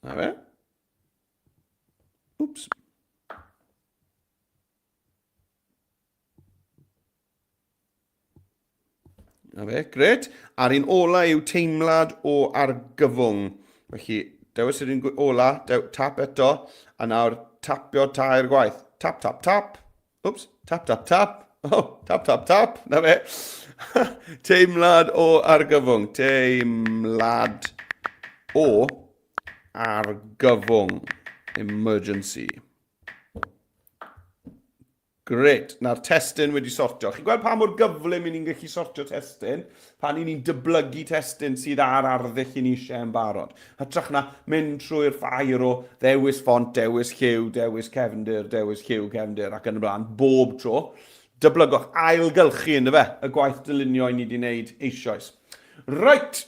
Na fe. Oops. Na fe, gret. A'r un ola yw teimlad o argyfwng. Felly, dewis yr un ola, dew, tap eto, a nawr tapio tair gwaith. Tap, tap, tap. Oops, tap, tap, tap. Oh, tap, tap, tap. Na fe. Teimlad o argyfwng. Teimlad o argyfwng. Emergency. Gret, na'r testun wedi sortio. Chi'n gweld pa mor gyflym i ni'n gallu sortio testun? Pan i ni'n dyblygu testun sydd ar arddull i ni eisiau yn barod. Hytrach na mynd trwy'r ffair o ddewis ffont, dewis lliw, dewis cefndir, dewis lliw cefndir ac yn y blaen, bob tro. Dyblygwch, ailgylchu ynddo fe, y gwaith dylunio i ni wedi wneud eisoes. Reit,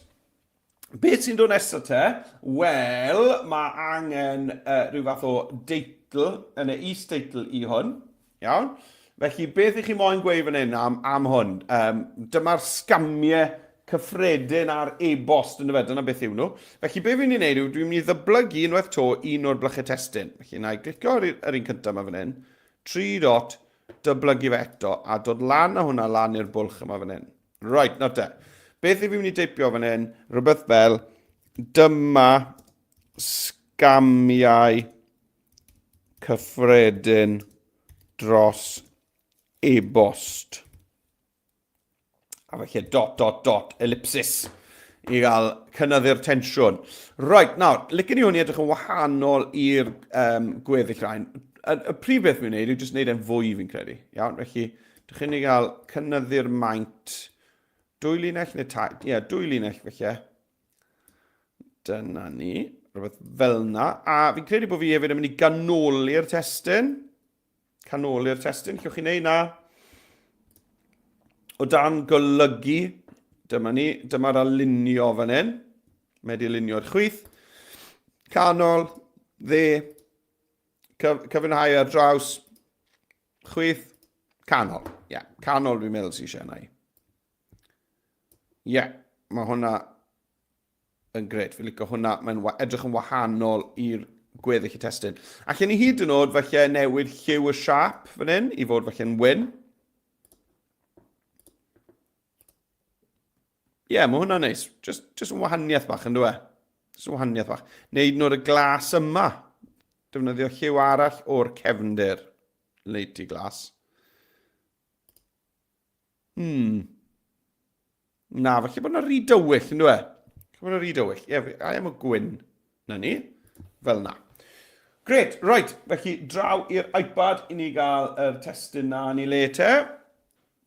Beth sy'n dod nesaf te? Wel, mae angen uh, rhyw fath o deitl, yn y is-deitl i hwn. Iawn? Felly, beth ych chi moyn gweud fan hyn am, am hwn? Um, dyma'r sgamiau cyffredin ar e-bost yn y fe, dyna beth yw nhw. Felly, beth fi'n mynd i wneud yw, dwi'n mynd i ddyblygu unwaith to un o'r blychau testun. Felly, na i glicio ar yr un cyntaf yma fan hyn, 3 dot, dyblygu fe eto, a dod lan â hwnna lan i'r bwlch yma fan hyn. Right, nawr te. Beth i fi mynd i deipio fan hyn? Rhywbeth fel, dyma sgamiau cyffredin dros e-bost. A felly dot, dot, dot, ellipsis i gael cynyddu'r tensiwn. Right, nawr, licen i hwn i edrych yn wahanol i'r um, gweddill rhain. Y, y prif beth fi'n neud yw jyst neud e'n fwy fi'n credu. Iawn, felly, Dych chi'n ei gael cynyddu'r maint dwy linell neu tair? Ie, yeah, dwy linell felly. Dyna ni. Rhywbeth fel yna. A fi'n credu bod fi hefyd yn mynd i ganoli'r testun. Canoli'r testun. Llwch chi wneud na. O dan golygu, dyma ni, dyma'r alinio fan hyn. Mae wedi alinio'r chwith. Canol, dde, cyf cyfynhau ar draws, Chwith, canol. Ie, yeah, canol dwi'n meddwl sy'n eisiau yna i. Ie, yeah, mae hwnna yn gret. Fi'n licio hwnna. Mae'n edrych yn wahanol i'r gweddill y testun. Allen ni hyd yn oed falle newid lliw y siap fan hyn i fod falle'n wyn. Ie, yeah, mae hwnna'n neis. Just, just yn wahaniaeth bach, yn dweud. Just yn wahaniaeth bach. Neu hyd yn oed y glas yma. Defnyddio lliw arall o'r cefndir. Leiti glas. Hmm. Na, falle bod yna rhy dywyll, yn dweud. Falle bod yna rhy dywyll. Ie, yeah, I am y gwyn. Na ni. Fel na. Gret, right. Felly, draw i'r iPad i ni gael yr testun na ni le te.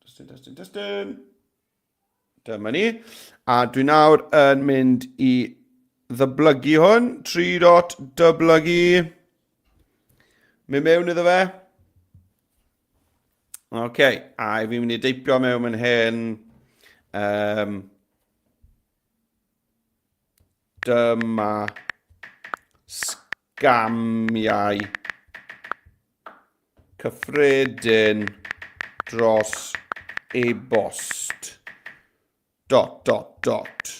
Testun, testun, testun. Dyma ni. A dwi nawr yn mynd i ddyblygu hwn. 3 dot dyblygu. Mynd mewn iddo fe. Oce, okay. A fi'n mynd i deipio mewn fan hyn. Um, dyma sgamiau cyffredin dros e-bost. Dot, dot, dot.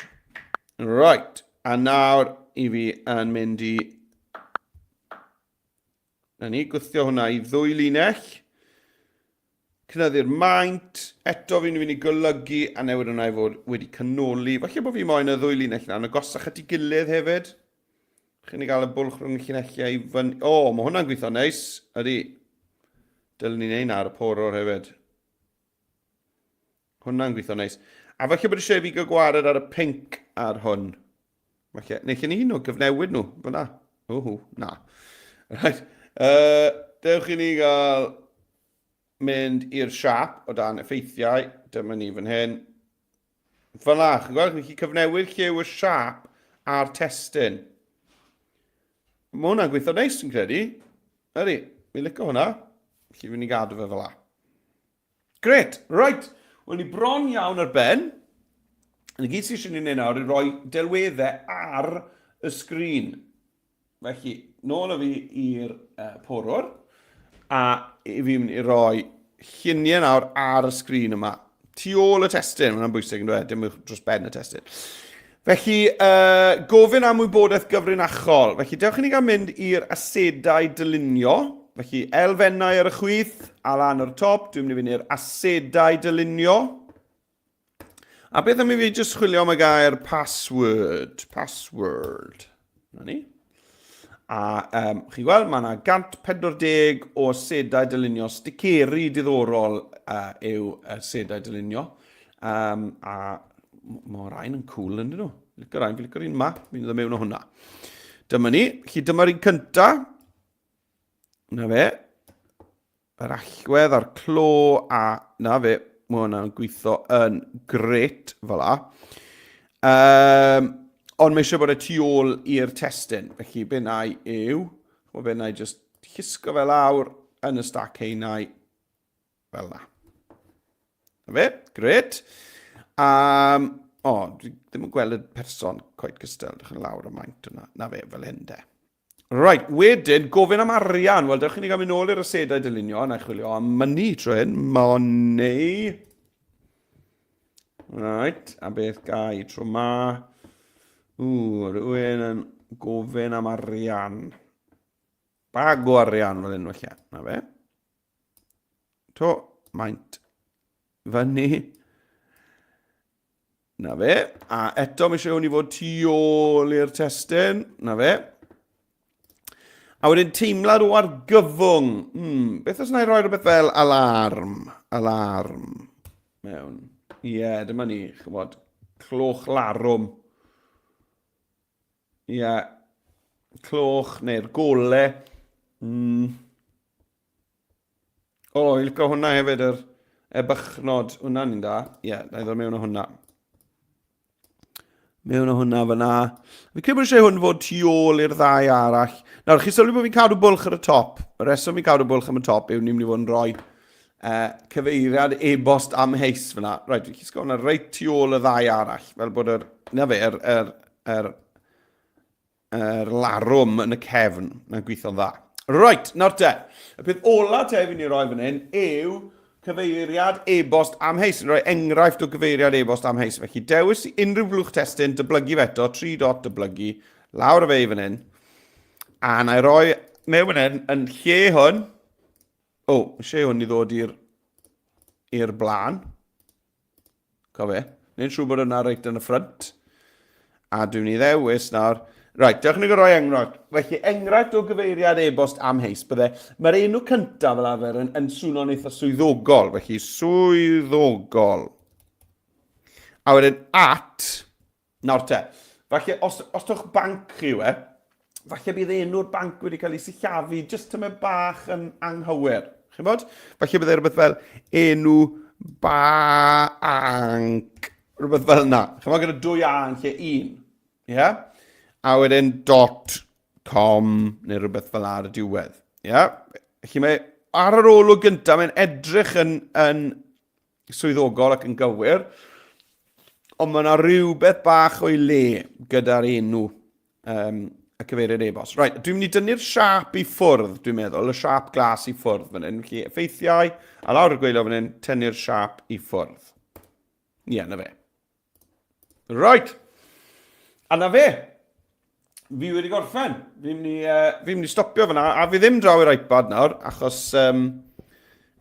Right, a nawr i fi yn mynd i... Na ni, gwthio hwnna i ddwy linell. Cynyddu'r maint. Eto fi'n mynd i golygu a newid hwnna i fod wedi canoli. Falle bod fi moyn y ddwy linell yna yn agosach at ei gilydd hefyd. Chi'n ei gael y bwlch rhwng y llinelliau i fyny. O, oh, mae hwnna'n gweithio neis. Ydy. Dylen ni wneud na ar y porwr hefyd. Hwnna'n gweithio neis. A falle bod eisiau fi gael gwared ar y pink ar hwn. Falle, neu lle ni nhw, gyfnewid nhw, fyna. Whw, na. Right. Dewch i ni gael mynd i'r siap o dan effeithiau. Dyma ni fan hyn. Fel la, chi'n gweld, chi'n cyfnewid lliw y siap a'r testun. Mae hwnna'n gweithio neis, yn credu. Ydy, fi'n licio hwnna. Felly fi'n i gadw fe fel la. Gret, right. Wel, ni bron iawn ar ben. Yn y gyd sydd eisiau ni wneud nawr i roi delweddau ar y sgrin. Felly, nôl â fi i'r uh, porwr, a i fi mynd i roi lluniau nawr ar y sgrin yma. Tu ôl y testun, mae'n bwysig yn dweud, dim dros ben y testun. Felly, uh, gofyn am wybodaeth gyfrinachol. Felly, dewch i ni gael mynd i'r asedau dylunio. Felly, elfennau ar y chwith, a lan ar y top, dwi'n mynd i fynd i'r asedau dylunio. A beth am i fi jyst chwilio am y gair password? Password. Na ni. A um, chi'n gweld, mae yna 140 o sedau dylunio, sticeri diddorol uh, yw uh, sedau dylunio. Um, a mae rhain yn cool yn dyn nhw. Licio'r rhain, fi'n licio'r un ma, fi'n dod mewn o hwnna. Dyma ni, chi dyma'r un cynta. Na fe. Yr allwedd a'r clo a na fe, mae hwnna'n gweithio yn gret fel la. Um, ond mae eisiau bod y tu ôl i'r testun. Felly be na i yw, o be na i just llusgo fe lawr yn y stac heinau fel na. Na fe, gret. Um, o, dwi ddim yn gweld y person quite gystal, dych chi'n lawr y maint yna. Na fe, fel hyn de. Right, wedyn, gofyn am arian. Wel, dewch i ni gael mynd nôl i'r asedau dylunio, na i chwilio am money tro hyn. Money. Right, a beth ga i tro ma? Ww, rhywun yn gofyn am arian. Bag o arian fel hyn, felly. Na fe. To, maint fyny. Na fe. A eto mae eisiau hwn i fod tu ôl i'r testun. Na fe. A wedyn teimlad o argyfwng. Hmm, beth os na i roi rhywbeth fel alarm? Alarm. Mewn. Ie, yeah, dyma ni, chymod. Cloch larwm. Ie. Yeah. Cloch neu'r gole. Mm. O, oh, i licio hwnna hefyd, yr ebychnod. Hwnna'n un da. Ie, yeah, na i ddod mewn o hwnna. Mewn o hwnna fyna. Fi credu bod eisiau hwn fod tu ôl i'r ddau arall. Nawr, chi sylwi bod fi'n cadw bwlch ar y top. Y reswm fi'n cadw bwlch am y top yw ni'n mynd i fod yn rhoi uh, cyfeiriad e-bost amheus fyna. Rhaid, fi'n llusgo hwnna reit tu ôl y ddau arall. Fel bod yr... Na fe, yr, yr, yr, Yr larwm yn y cefn. Mae'n gweithio'n dda. Right, nawr te. Y peth ola te fi'n ei roi fan hyn yw cyfeiriad e-bost amheus. Yn rhoi enghraifft o gyfeiriad e-bost amheus. Felly dewis i unrhyw flwch testun, dyblygu fe eto, 3 dot dyblygu, lawr y fe i fan hyn. A na i roi mewn fan hyn, yn lle hwn, o, oh, eisiau hwn i ddod i'r i'r blaen. Cofio. Neu'n siŵr bod yna reit yn y ffrynt. A dwi'n mynd i ddewis nawr. Right, dewch ni roi enghraifft. Felly, enghraifft o gyfeiriad e-bost amheus bydde. Mae'r enw cyntaf fel arfer yn, yn swno'n eitha swyddogol. Felly, swyddogol. A wedyn at, Nawr te, falle os, os to'ch banc chi yw e, falle bydd enw'r banc wedi cael ei sillafu jyst tymed bach yn anghywir. Chi'n bod? Falle bydd e rhywbeth fel enw banc, rhywbeth fel yna. Chi'n bod gyda dwy A yn lle un. Ie? Yeah? a wedyn dot com neu rhywbeth fel ar y diwedd. Ia? Yeah? Felly mae ar yr olwg gyntaf, mae'n edrych yn, yn swyddogol ac yn gywir, ond mae yna rhywbeth bach o'i le gyda'r enw um, y cyfeiriad e-bost. Right, dwi'n mynd i dynnu'r siap i ffwrdd, dwi'n meddwl, y siap glas i ffwrdd fan hyn. Felly, effeithiau, a lawr y gweilio fan hyn, tynnu'r siap i ffwrdd. Ie, yeah, na fe. Right. A na fe. Fi wedi gorffen. Fi'n mynd i, uh, fi mynd i stopio fyna. A fi ddim draw i'r iPad nawr, achos um,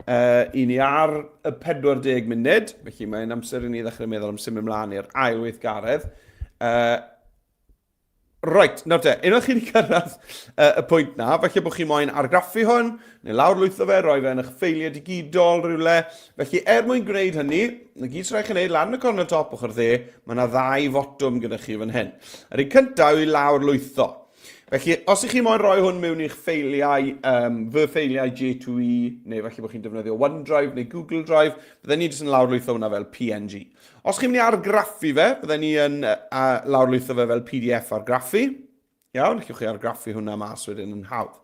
uh, i ni ar y 40 munud. Felly mae'n amser i ni ddechrau meddwl am symud ymlaen i'r ail weithgaredd. Uh, Reit, nawr te, unwaith chi wedi cyrraedd uh, y pwynt na, falle bod chi moyn argraffu hwn, neu lawrlwytho fe, roi fe yn eich ffeiliau digidol rhywle. Felly, er mwyn gwneud hynny, na gyd sy'n rhaid chi wneud, lan y cornel top ochr dde, mae yna ddau fotwm gyda chi fan hyn. Yr un cyntaf yw i lawrlwytho. Felly, os ych chi moyn rhoi hwn mewn i'ch ffeiliau, um, fy ffeiliau J2E, neu falle bod chi'n defnyddio OneDrive neu Google Drive, bydden ni jyst yn lawrlwytho hwnna fel PNG. Os chi'n mynd i argraffu fe, bydden ni yn uh, lawrlwytho fe fel PDF argraffu. Iawn, allwch chi argraffu hwnna mas wedyn yn hawdd.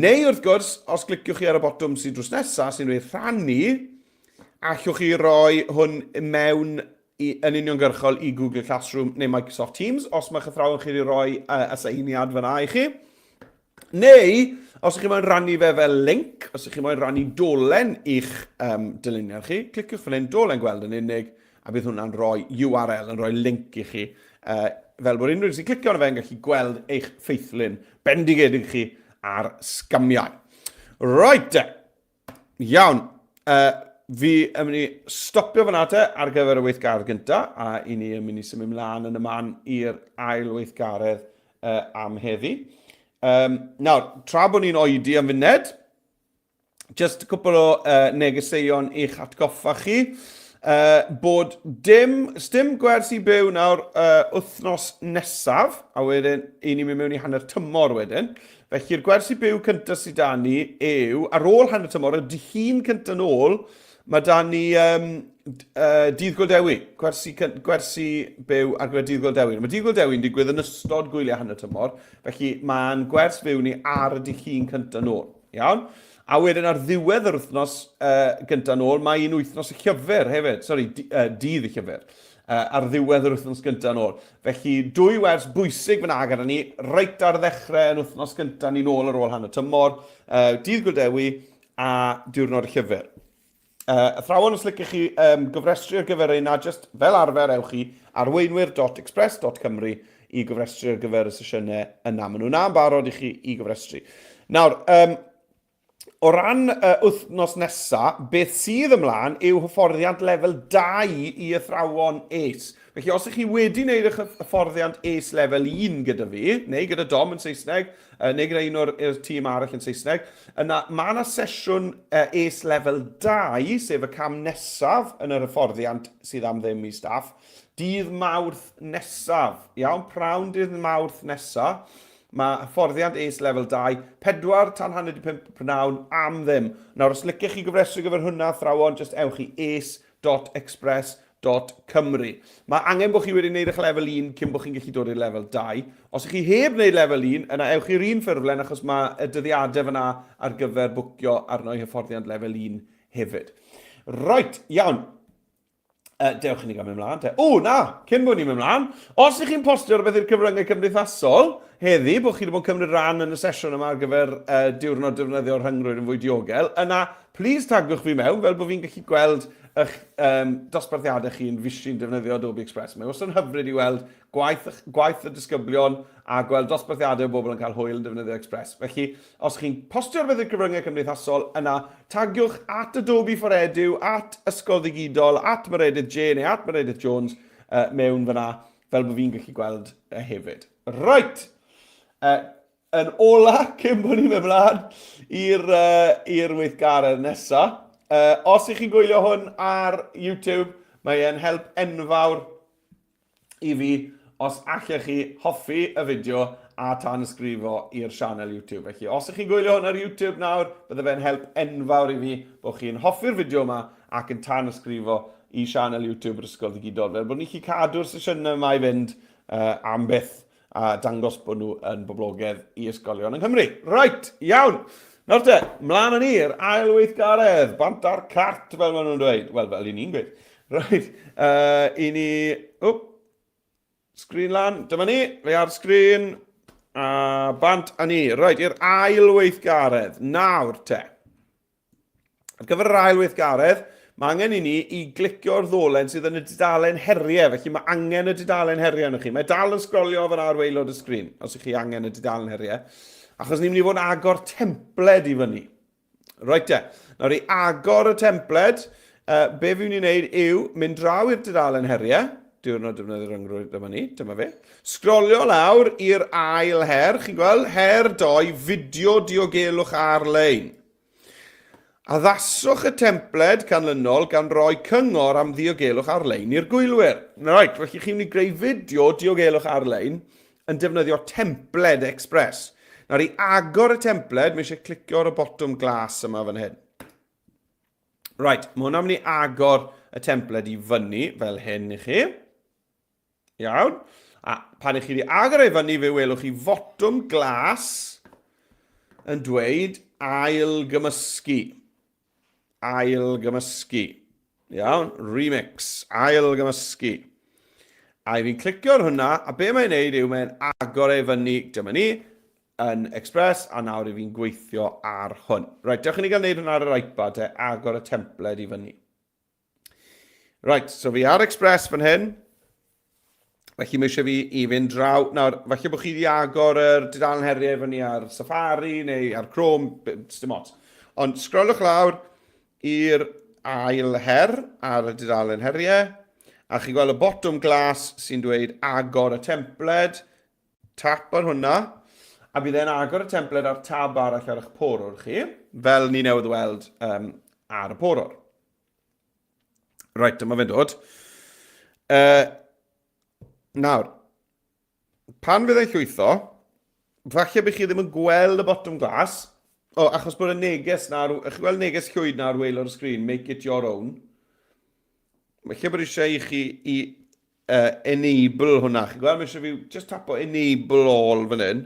Neu wrth gwrs, os cliciwch chi ar y botwm sydd drws nesaf, sy'n dweud rhannu, allwch chi roi hwn mewn i, yn uniongyrchol i Google Classroom neu Microsoft Teams, os mae'ch athrawon chi wedi rhoi uh, aseiniad fyna i chi. Neu, os ydych chi moyn rannu fe fel link, os ydych chi moyn rannu dolen i'ch um, dyluniad chi, cliciwch fan hyn, dolen gweld yn unig, a bydd hwnna'n rhoi URL, yn rhoi link i chi, uh, fel bod unrhyw un sy'n clicio arno fe yn gallu gweld eich ffeithlun bendigedig chi ar sgamiau. Right, Iawn. Uh, fi yn mynd i stopio fyna te ar gyfer y weithgaredd gyntaf, a i ni yn mynd i symud mlaen yn y man i'r ail weithgaredd uh, am heddi. Um, nawr, tra bod ni'n oedi am funed, just cwpl o uh, negeseuon i'ch atgoffa chi, uh, bod dim, dim gwersi byw nawr uh, wythnos nesaf, a wedyn i ni'n mynd mewn i hanner tymor wedyn. Felly'r gwersi byw cyntaf sydd da ni yw, ar ôl hanner tymor, y dydd cyntaf nôl, mae da ni um, uh, Dydd Gwyl Dewi, gwersi, gwersi byw ar gyfer Dydd Gwyl Dewi. Mae Dydd Gwyl Dewi'n digwydd yn ystod gwyliau hanner tymor, felly mae'n gwers fyw ni ar y dydd Llun cyntaf nôl. Iawn? A wedyn ar ddiwedd yr wythnos uh, gyntaf nôl, mae un wythnos y llyfr hefyd. Sorry, uh, dydd y llyfr. Uh, ar ddiwedd yr wythnos gyntaf nôl. Felly, dwy wers bwysig fyna gyda ni, reit ar ddechrau yn wythnos gyntaf ni'n ôl ar ôl hanner tymor, uh, dydd Gwyl Dewi a diwrnod y llyfr. Uh, athrawon, os licech chi um, gofrestru ar gyfer ein jyst fel arfer, ewch i arweinwyr.express.cymru i gofrestru ar gyfer y sesiynau yna. Maen nhw'n na'n barod i chi i gofrestru. Nawr, um, o ran uh, wythnos nesa, beth sydd ymlaen yw hyfforddiant lefel 2 i athrawon ACE. Felly, os ych chi wedi gwneud eich hyfforddiant ACE lefel 1 gyda fi, neu gyda Dom yn Saesneg, neu gyda un o'r tîm arall yn Saesneg, yna mae yna sesiwn ACE lefel 2, sef y cam nesaf yn yr hyfforddiant sydd am ddim i staff, dydd Mawrth nesaf. Iawn, prawn dydd Mawrth nesaf. Mae hyfforddiant ACE lefel 2, 4 tan hanner di 5 prynawn am ddim. Nawr, os licech chi gofrestru gyfer hwnna, athrawon, jyst ewch i ace.express Cymru. Mae angen bod chi wedi gwneud eich lefel 1 cyn bod chi'n gallu dod i'r lefel 2. Os ych chi heb wneud lefel 1, yna ewch i'r un ffurflen achos mae y dyddiadau fyna ar gyfer bwcio arno i hyfforddiant lefel 1 hefyd. Right, iawn. Uh, dewch i ni gael mynd mlaen te. O, na, cyn bod ni'n mynd mlaen, os ych chi'n postio rhywbeth i'r cyfryngau cymdeithasol heddi, bod chi wedi bod yn cymryd rhan yn y sesiwn yma ar gyfer uh, diwrnod defnyddio'r rhyngrwyd yn fwy diogel, yna, please tagwch fi mewn, fel bod fi'n gallu gweld eich um, dosbarthiadau chi yn fisi'n defnyddio Adobe Express. Mae wastad yn hyfryd i weld gwaith, gwaith y disgyblion a gweld dosbarthiadau o bobl yn cael hwyl yn defnyddio Express. Felly, os chi'n postio rhywbeth i'r cyfryngau cymdeithasol, yna tagiwch at Adobe for Edu, at Ysgol Ddigidol, at Meredydd J neu at Meredydd Jones uh, mewn fyna, fel bod fi'n gallu gweld uh, hefyd. Right! Uh, Yn ola, cyn bod ni'n mynd mlaen i'r uh, i'r weithgaredd nesaf, uh, os ych chi'n gwylio hwn ar YouTube, mae e'n help enfawr i fi os allech chi hoffi y fideo a tan ysgrifo i'r sianel YouTube. Felly, os ych chi'n gwylio hwn ar YouTube nawr, bydde fe'n help enfawr i fi bod chi'n hoffi'r fideo yma ac yn tan ysgrifo i sianel YouTube yr Ysgol Ddigidol. Fel bod ni'n gallu cadw'r sesiynau yma i fynd uh, am byth. A dangos bod nhw yn boblogaidd i ysgolion yng Nghymru. Right, iawn. Nawr te, mlaen â ni, yr ail weithgaredd, bant ar cart, fel maen nhw'n dweud. Wel, fel i ni'n gweud. Right, i ni... Wp, sgrin lan, dyma ni, fe ar sgrin, a bant â ni. Right, i'r ail weithgaredd, nawr te. Ar gyfer yr ail weithgaredd, mae angen i ni i glicio'r ddolen sydd yn y dudalen heriau, felly mae angen y dudalen heriau arnoch chi. Mae dal yn sgrolio fan ar waelod y sgrin, os ych chi angen y dudalen heriau, achos ni'n mynd i fod yn agor templed i fyny. Reit te, nawr i agor y templed, be fi'n mynd i wneud yw mynd draw i'r dudalen heriau, diwrnod defnyddio'r rhyngrwyd, dyma ni, dyma fe. Sgrolio lawr i'r ail her, chi'n gweld, her doi, fideo diogelwch ar-lein. Addaswch y templed canlynol gan roi cyngor am ddiogelwch ar-lein i'r gwylwyr. Right, felly chi'n mynd i greu fideo diogelwch ar-lein yn defnyddio templed Express. Nawr i agor y templed, mae eisiau clicio ar y botwm glas yma fan hyn. Right, mae hwnna'n mynd i agor y templed i fyny fel hyn i chi. Iawn. A pan ych chi wedi agor ei fyny, fe welwch chi fotwm glas yn dweud ail gymysgu. Ail gymysgu. Iawn, remix, ail gymysgu. A i fi'n clicio ar hwnna, a be mae'n neud yw mae'n agor ei fyny, dyma ni, yn Express, a nawr i fi'n gweithio ar hwn. Reit, dewch i ni gael neud hwnna ar yr iPad te, agor y templed i fyny. Right, so fi ar Express fan hyn. Felly mae eisiau fi i fynd draw. Nawr, falle bod chi wedi agor yr dudalen heriau fyny ar Safari neu ar Chrome, dim ots. Ond sgrolwch lawr i'r ail her ar y dudalen heriau, a chi'n gweld y botwm glas sy'n dweud agor y templed. Tap ar hwnna, a bydd e'n agor y templed ar tab arall ar eich porwr chi, fel ni newydd weld um, ar y porwr. Reit, dyma fe'n dod. Nawr, pan fydd e'n llwytho, falle bych chi ddim yn gweld y botwm glas, o, achos bod y neges na, chi'n gweld neges llwyd na ar waelod y sgrin, make it your own. Falle bod eisiau i chi i enable hwnna. Chi'n gweld, mae eisiau fi just tapo enable all fan hyn.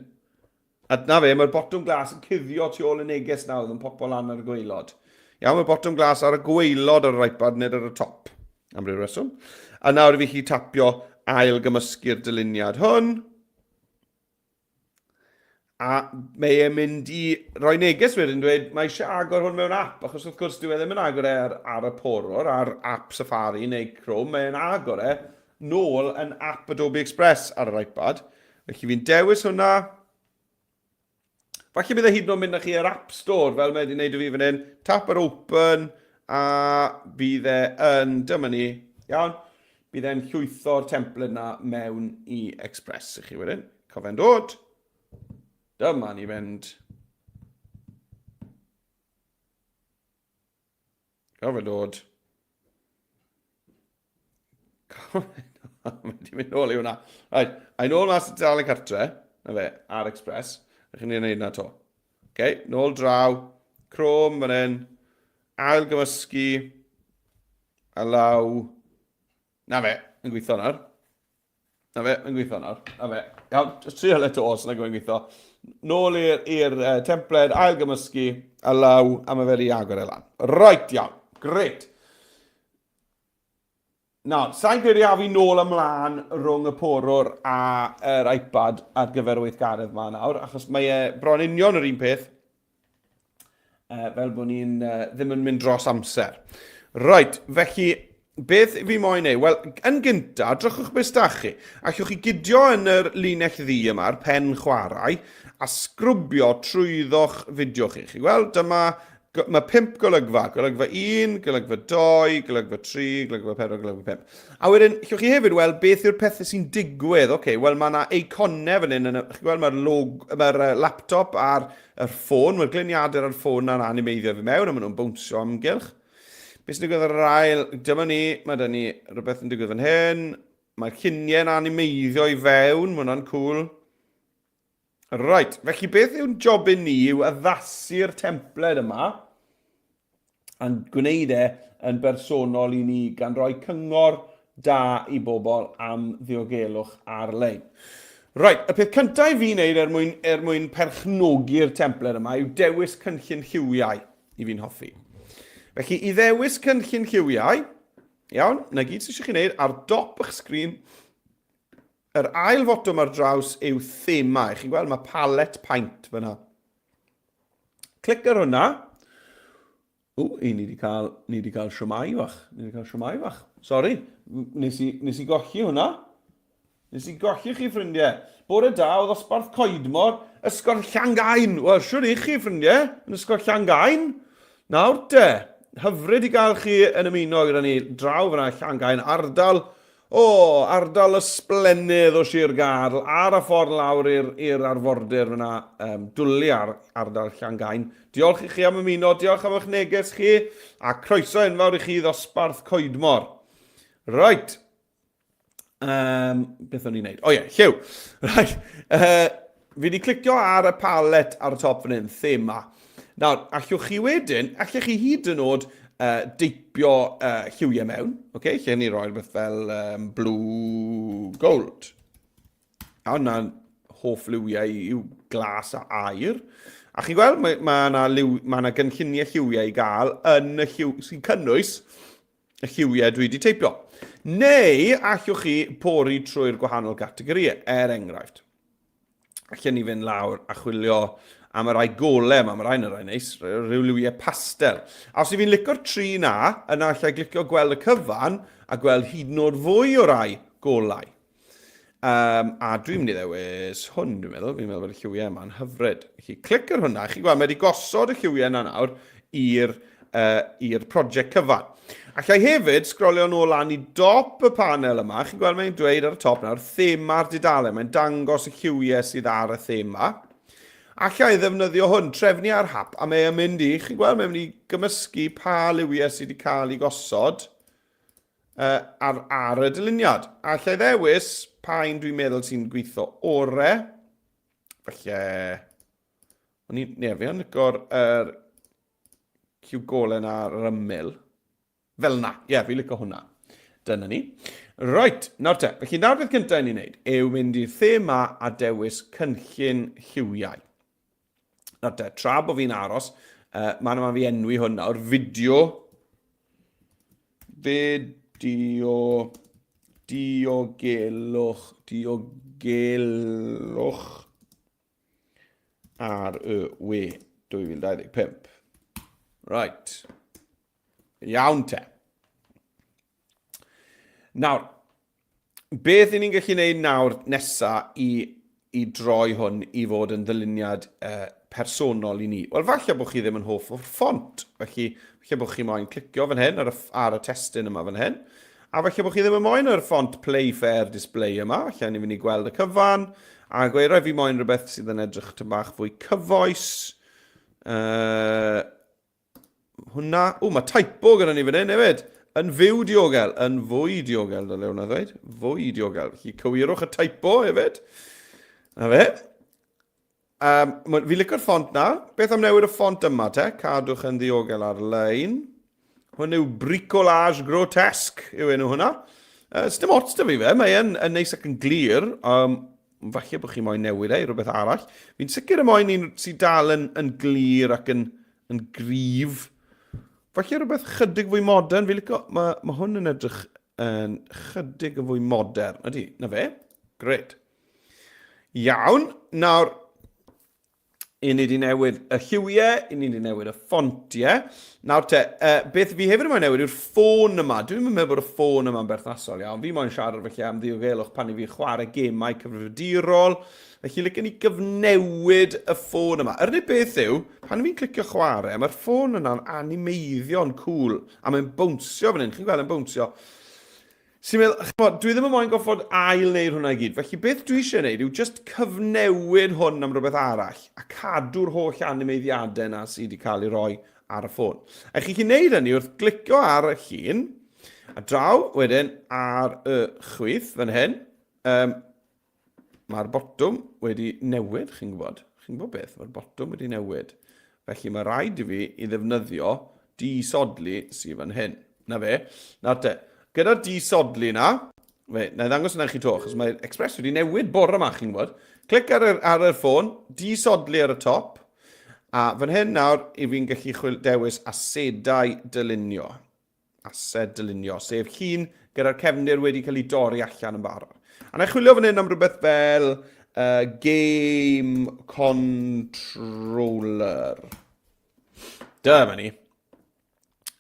A 'na fe, mae'r botwm glas yn cuddio tu ôl y neges nawr, yn popo lan ar y gwaelod. Iawn, mae'r botwm glas ar y gwaelod ar yr iPad, nid ar y top, am ryw reswm. A nawr i fi chi tapio ail gymysgu'r dyluniad hwn. A mae e'n mynd i roi neges wedyn dweud, mae eisiau agor hwn mewn app, achos wrth gwrs dyw e ddim yn agor e ar, ar y porwr, ar app Safari neu Chrome, mae'n agor e nôl yn app Adobe Express ar yr iPad. Felly fi'n dewis hwnna. Falle bydd e hyd yn oed mynd â chi i'r App Store, fel mae wedi gwneud i fi fan hyn. Tap ar Open, a bydd e yn, dyma ni, iawn, bydd e'n llwytho'r templed na mewn i Express i chi wedyn. Cofio'n dod. Dyma ni fynd. Cofio'n dod. Mae wedi mynd nôl i hwnna. Right, a i nôl mas i dudalen cartre, na fe, ar Express. Rydych chi'n ei wneud na to. Okay, nôl draw, Chrome fan hyn, ail gymysgu, allow, na fe, yn gweithio nawr. Na fe, mae'n gweithio nawr. Na fe. Iawn, just trio le to os yna gwneud gweithio. Nôl i'r templed, ail gymysgu, allow, a mae fe wedi agor e lan. Right, iawn. Great. Nawr, sa'n credu a fi nôl ymlaen rhwng y porwr a yr iPad ar gyfer y weithgaredd yma nawr, achos mae e bron union yr un peth, fel bod ni'n uh, ddim yn mynd dros amser. Right, felly, beth fi moyn ei? Wel, yn gynta, drychwch beth stach chi. Allwch chi gydio yn yr linell ddu yma, yr pen chwarae, a sgrwbio trwyddo'ch fideo chi. Chi gweld, dyma Mae pump golygfa. Golygfa 1, golygfa 2, golygfa 3, golygfa 4, golygfa 5. A wedyn, llwch chi hefyd weld beth yw'r pethau sy'n digwydd. Oce, okay, wel mae yna eiconau fan hyn. Chi'n gweld mae'r log, mae'r laptop a'r yr ffôn, mae'r gliniadur a'r ffôn na'n animeiddio fi mewn a maen nhw'n bownsio amgylch. Beth sy'n digwydd ar yr ail? Dyma ni, mae da ni rhywbeth yn digwydd fan hyn. Mae'r lluniau'n animeiddio i fewn, mae hwnna'n cool. Right, felly beth yw'n jobyn ni yw addasu'r templed yma a'n gwneud e yn bersonol i ni gan roi cyngor da i bobl am ddiogelwch ar-lein. Right, y peth cyntaf i fi wneud er mwyn, er mwyn perchnogi'r templed yma yw dewis cynllun lliwiau i fi'n hoffi. Felly, i ddewis cynllun lliwiau, iawn, na gyd sydd eisiau chi wneud, ar dop eich sgrin, yr ail fotwm ar draws yw thema. Chi'n gweld, mae palet paint fyna. Clic ar hwnna. O, i ni wedi cael, ni wedi cael siomai fach. Ni wedi cael siomai fach. Sori, nes i, nes i golli hwnna. Nes i golli chi, ffrindiau. Bore da o ddosbarth Coedmor, Ysgol Llangain. Wel, siwr i chi, ffrindiau, yn Ysgol Llangain. Nawr te, hyfryd i gael chi yn ymuno gyda ni draw fyna Llangain, ardal O, ardal ysblennydd o Sir Gâr, ar y ffordd lawr i'r arfordir fyna, um, dwlu ar ardal Llangain. Diolch i chi am ymuno, diolch am eich neges chi, a croeso enfawr i chi ddosbarth Coedmor. Right. Um, beth o'n i'n neud? O ie, lliw. Right. Fi wedi clicio ar y palet ar y top fan hyn, thema. Nawr, allwch chi wedyn, allwch chi hyd yn oed deipio lliwiau mewn, okay? Lle ni roi rhywbeth fel blue gold. A hwnna'n hoff liwiau yw glas a aur. A chi'n gweld, mae yna ma ma ma gynlluniau lliwiau i gael yn y lliw sy'n cynnwys y lliwiau dwi wedi teipio. Neu allwch chi pori trwy'r gwahanol gategorïau, er enghraifft. Allen ni fynd lawr a chwilio am y rai gole yma, mae rhain yn rai neis, rhyw liwiau pastel. A os i fi'n licio'r tri na, yna allai glicio gweld y cyfan a gweld hyd yn oed fwy o rai golau. Um, a dwi'n mynd i ddewis hwn, dwi'n meddwl. Fi'n meddwl bod y lliwiau yma'n hyfryd. Felly, clic ar hwnna. Chi'n gweld, mae wedi gosod y lliwiau yna nawr i'r i'r prosiect cyfan. Allai hefyd sgrolio nôl lan i dop y panel yma. Chi'n gweld mae'n dweud ar y top nawr, thema'r dudalen. Mae'n dangos y lliwiau sydd ar y thema. Allai ddefnyddio hwn, trefnu ar hap, a mae'n mynd i, chi'n gweld, mae'n mynd i gymysgu pa liwiau sydd wedi cael ei gosod ar, ar y dyluniad. Allai ddewis pa un dwi'n meddwl sy'n gweithio ore. Felly, o'n i'n, ne, fi yn licio'r er, ciwgolen ar yr ymyl. Fel na, ie, yeah, fi licio hwnna. Dyna ni. Right, nawr te. Felly nawr beth cyntaf i ni'n neud yw mynd i'r thema a dewis cynllun lliwiau. Nawr te, tra bod fi'n aros, mae'n yma fi enwi hwn nawr, fideo, fideo, diogelwch, diogelwch ar y we 2025. Right. Iawn te. Nawr, beth i ni'n gallu gwneud nawr nesa i, i droi hwn i fod yn ddyluniad personol i ni? Wel, falle bod chi ddim yn hoff o'r ffont, felly falle bod chi moyn clicio fan hyn ar y, ar y testun yma fan hyn, a falle bod chi ddim yn moyn yr ffont Playfair Display yma, falle ni'n mynd i gweld y cyfan, a gweud, rhaid fi moyn rhywbeth sydd yn edrych tyn bach fwy cyfoes. Hwna, o, mae typo gyda ni fan hyn hefyd. Yn fyw diogel, yn fwy diogel, dyle hwnna ddweud. Fwy diogel. Felly cywirwch y typo hefyd. Na fe. Um, fi licio'r ffont na. Beth am newid y ffont yma te? Cadwch yn ddiogel ar-lein. Hwn yw Bricolage Grotesque yw enw hwnna. Sdim ots da fi fe, mae e'n yn neis ac yn glir. Um, falle bod chi moyn newid e i rhywbeth arall. Fi'n sicr y moyn un sy'n dal yn, yn glir ac yn, yn gryf. Falle rhywbeth chydig fwy modern. Fi licio, mae, mae hwn yn edrych yn chydig yn fwy modern. Ydy, na fe? Gret. Iawn, nawr, i ni wedi newid y lliwiau, i ni wedi newid y ffontiau. Nawr te, beth fi hefyd yn moyn newid yw'r ffôn yma. Dwi'n meddwl bod y ffôn yma'n berthnasol iawn. Fi moyn siarad felly am ddiogelwch pan i fi chwarae gemau cyfrifiadurol. Felly licen i gyfnewid y ffôn yma. Yr unig beth yw, pan fi'n clicio chwarae, mae'r ffôn yna'n animeiddio'n cool, a mae'n bownsio fan hyn. Chi'n gweld yn bownsio. Sy'n meddwl, ch'mod, dwi ddim yn moyn gorfod ail wneud hwnna i gyd. Felly beth dwi eisiau wneud yw just cyfnewid hwn am rhywbeth arall a cadw'r holl animeiddiadau yna sydd wedi cael ei roi ar y ffôn. A chi chi'n neud hynny wrth glicio ar y llun, a draw wedyn ar y chwith fan hyn, um, Mae'r botwm wedi newid, chi'n gwybod. Chi'n gwybod beth? Mae'r botwm wedi newid. Felly mae rhaid i fi i ddefnyddio disodli sydd fan hyn. Na fe. Nawr te, gyda'r disodli na, Fe, na i ddangos yna chi to, achos mae Express wedi newid bore yma, chi'n gwybod. Clic ar yr, ar y ffôn, disodli ar y top, a fan hyn nawr, i fi'n gallu chwil dewis asedau dylunio. Ased dylunio, sef llun gyda'r cefndir wedi cael ei dorri allan yn barod. A na i chwilio fan hyn am rhywbeth fel game controller. Dyma ni.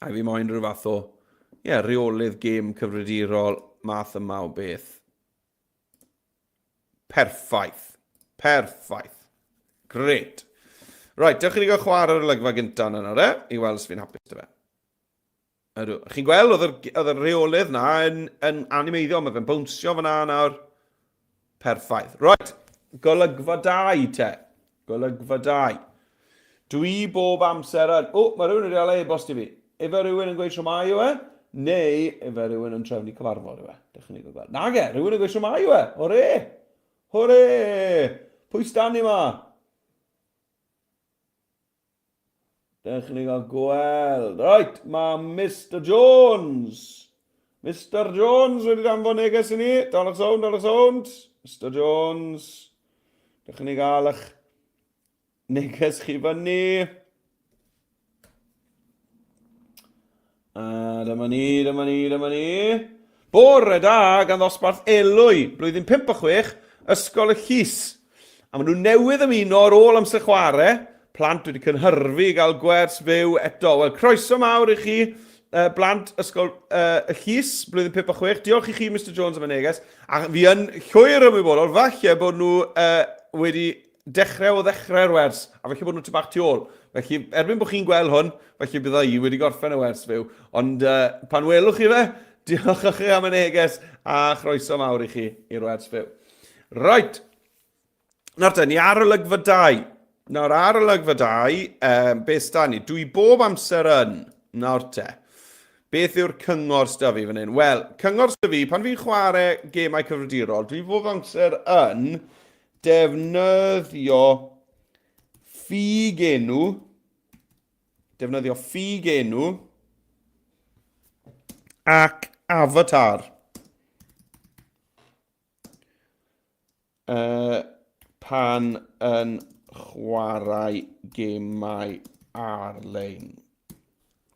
A fi moyn rhyw fath o, ie, yeah, rheolydd gêm cyfrifiadurol, math yma o beth. Perffaith. Perffaith. Great. Right, dewch i ni gael chwarae ar y lygfa gyntaf yna nawr, e? I weld os fi'n hapus dy fe. Ydw. Chi'n gweld, oedd yr, oedd yr rheolydd na yn, yn animeiddio, mae fe'n bownsio fyna nawr. Perffaith. Right, golygfa 2 te. Golygfa 2. Dwi bob amser yn... O, mae rhywun wedi cael e-bost i fi. Efe rhywun yn gweud shwmae yw e? Neu efe rhywun yn trefnu cyfarfod yw e? Dewch i ni gael gweld. Nage, rhywun yn gweud shwmae yw e? Hwre! Hwre! Pwy sdan ni ma? Dewch i ni gael gweld. Right, mae Mr Jones. Mr Jones wedi danfon neges i ni. Dalwch sownd, dalwch sownd. Mr Jones. Dewch i ni gael eich neges chi fyny. A dyma ni, dyma ni, dyma ni. Bore da gan ddosbarth Elwy, blwyddyn 5 a 6, Ysgol y Llys. A maen nhw newydd ymuno ar ôl amser chwarae. Plant wedi cynhyrfu i gael gwers fyw eto. Wel, croeso mawr i chi, uh, blant Ysgol uh, y Llys, blwyddyn 5 a 6. Diolch i chi, Mr Jones, am y neges. A fi yn llwyr ymwybodol, falle bod nhw uh, wedi dechrau o ddechrau'r wers, a felly bod nhw tu bach tu ôl. Felly, erbyn bod chi'n gweld hwn, felly bydda i wedi gorffen y wers fyw. Ond uh, pan welwch chi fe, diolch i chi am y neges, a chroeso mawr i chi i'r wers fyw. Right. Nawr te, ni ar olygfa 2. Nawr ar olygfa 2, um, beth sda ni? Dwi bob amser yn. Nawr te. Beth yw'r cyngor sda fi fan hyn? Wel, cyngor sda fi, pan fi'n chwarae gemau cyfrifiadurol, dwi bob amser yn Defnyddio ffugenw, defnyddio ffugenw ac avatar. Uh, pan yn chwarae gemau ar-lein.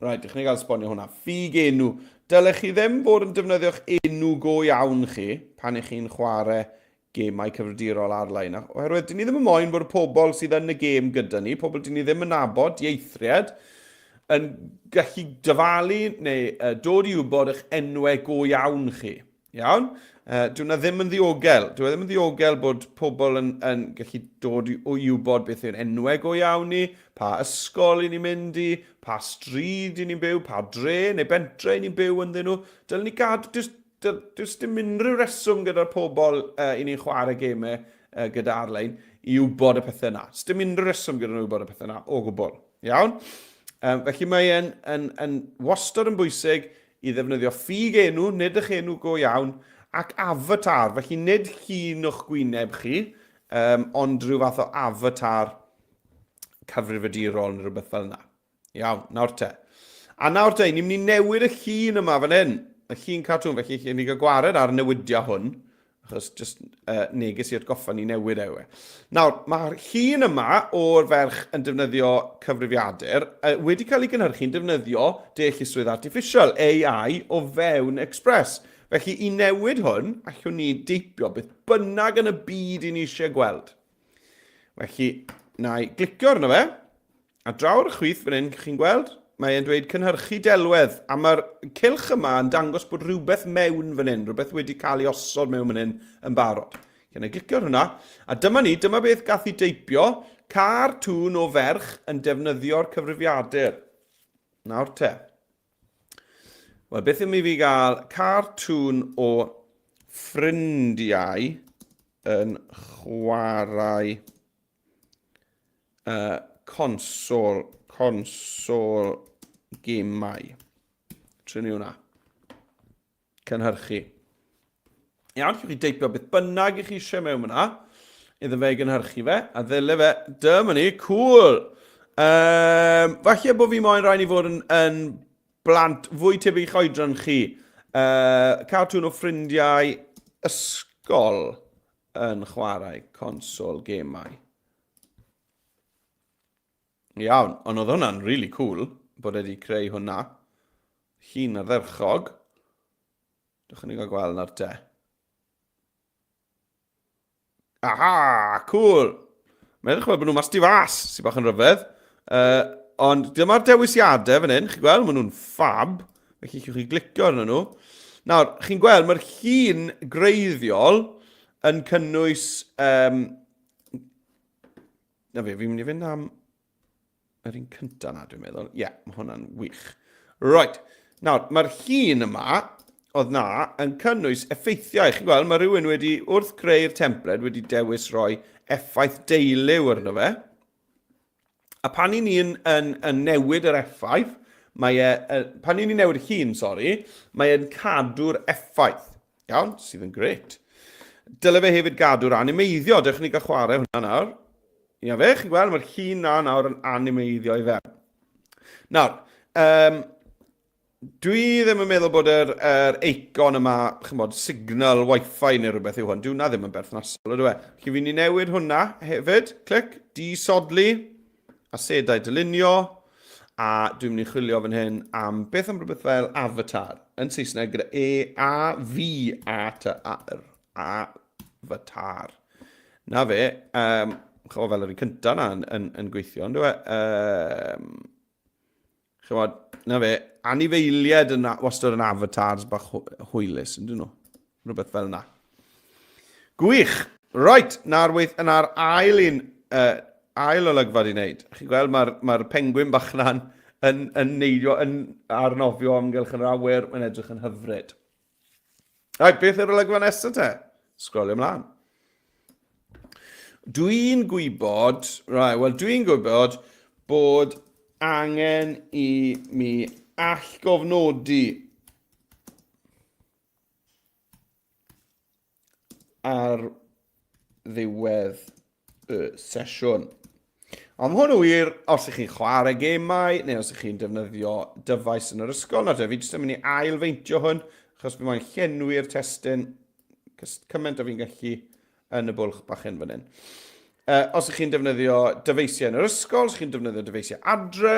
Right, dych chi'n gael esbonio hwnna. Ffug enw. Dylech chi ddim fod yn defnyddio'ch enw go iawn chi pan ych chi'n chwarae gemau cyfrifiadurol ar-lein. Oherwydd, dyn ni ddim yn moyn bod y pobl sydd yn y gêm gyda ni, pobl dyn ni ddim yn nabod, dieithriad, yn gallu dyfalu neu uh, dod i wybod eich enwau go iawn chi. Iawn? Uh, dyw hwnna ddim yn ddiogel. Dyw e ddim yn ddiogel bod pobl yn, yn gallu dod i, i wybod beth yw'n enwau go iawn ni, pa ysgol i ni'n mynd i, pa stryd i ni'n byw, pa dre neu bentre i ni'n byw ynddyn nhw. Dylen ni gadw... Does, does dim unrhyw reswm gyda'r pobl uh, i ni'n chwarae gemau uh, gyda ar-lein i wybod y pethau yna. Does dim unrhyw reswm gyda nhw wybod y pethau yna o gwbl. Iawn? Um, felly mae e'n yn, yn wastad yn bwysig i ddefnyddio ffug enw, nid eich enw go iawn, ac avatar, felly nid llun o'ch gwyneb chi, um, ond rhyw fath o avatar cyfrifiadurol neu rhywbeth fel yna. Iawn, nawr te. A nawr te, ni'n mynd i newid y llun yma fan hyn, y llun cartŵn, felly ni'n cael gwared ar newidiau hwn. Achos jyst uh, neges i atgoffa ni newid e yw e. Nawr, mae'r llun yma o'r ferch yn defnyddio cyfrifiadur uh, wedi cael ei gynhyrchu'n defnyddio deallusrwydd artificial, AI, o fewn Express. Felly, i newid hwn, allwn ni deipio beth bynnag yn y byd i ni eisiau gweld. Felly, na i glicio arno fe, A draw ar y chwith fan hyn, chi'n gweld, mae e'n dweud cynhyrchu delwedd, a mae'r cylch yma yn dangos bod rhywbeth mewn fan hyn, rhywbeth wedi cael ei osod mewn fan hyn yn barod. Can I glicio ar hwnna? A dyma ni, dyma beth gath i deipio, cartŵn o ferch yn defnyddio'r cyfrifiadur. Nawr te. Wel, beth am i fi gael cartŵn o ffrindiau yn chwarae uh, consol, consol gemau. Trin ni hwnna. Cynhyrchu. Iawn, chi deipio beth bynnag i chi eisiau mewn yna, iddo fe gynhyrchu fe, a ddyle fe, dyma ni, cool. Um, falle bod fi moyn rhaid ni fod yn, yn blant fwy tebyg i'ch oedran chi. Cartoon o ffrindiau ysgol yn chwarae consol gemau. Iawn, ond oedd hwnna'n really cool bod e wedi creu hwnna. Llun ardderchog. Dewch i ni gael gweld nawr te. Aha, cool! Mae'n edrych fel bod nhw mas tu fas, sy'n bach yn rhyfedd. Ond dyma'r dewisiadau fan hyn, chi'n gweld, maen nhw'n ffab. Felly chi'n chi glicio arnyn nhw. Nawr, chi'n gweld, mae'r llun greiddiol yn cynnwys... Um, na fe, fi'n mynd i fynd am Yr un cyntaf na, dwi'n meddwl. Ie, yeah, mae hwnna'n wych. Right. Nawr, mae'r llun yma, oedd na, yn cynnwys effeithiau. Chi'n gweld, mae rhywun wedi, wrth creu'r templed, wedi dewis rhoi effaith deiliw arno fe. A pan i ni'n yn, yn newid yr effaith, mae e, pan i ni'n newid y llun, sori, mae e'n cadw'r effaith. Iawn, sydd yn gret. Dyle fe hefyd gadw'r animeiddio. Dewch ni gael chwarae hwnna nawr. Ia fe, chi'n gweld, mae'r llun na nawr yn animeiddio i fewn. Nawr, um, dwi ddim yn meddwl bod yr, yr eicon yma, chi'n bod, signal wifi neu rhywbeth yw hwn. Dwi hwnna ddim yn berthnasol, ydw e? Felly fi'n i newid hwnna hefyd. Clic, disodli, asedau dylunio, a dwi'n mynd i chwilio fan hyn am beth am rhywbeth fel avatar, yn Saesneg gyda E, A, V, A, T, A, R. Avatar. Na fe, um, chymod fel yr un cyntaf na yn, yn, yn gweithio, ond e? Um, chymod, na fe, anifeiliaid yn, wastad yn avatars bach hwylus, yn dyn nhw? Rhywbeth fel na. Gwych! Right, na'r weith, na'r ail un, uh, ail olygfa di wneud. Chi'n gweld, mae'r mae pengwin bach na'n yn, yn neidio, yn arnofio amgylch yn yr awyr, mae'n edrych yn hyfryd. Right, beth yw'r olygfa nesaf te? Sgrolio ymlaen. Dwi'n gwybod, right, wel dwi'n gwybod bod angen i mi allgofnodi ar ddiwedd y sesiwn. Ond mae hwn yn wir os ych chi'n chwarae gemau neu os ych chi'n defnyddio dyfais yn yr ysgol. Nawr te, fi jyst yn mynd i ail-feintio hwn, achos fi moyn llenwi'r testun cymaint o fi'n gallu yn y bwlch bach hyn fan hyn. Os ych chi'n defnyddio dyfeisiau yn yr ysgol, os ych chi'n defnyddio dyfeisiau adre,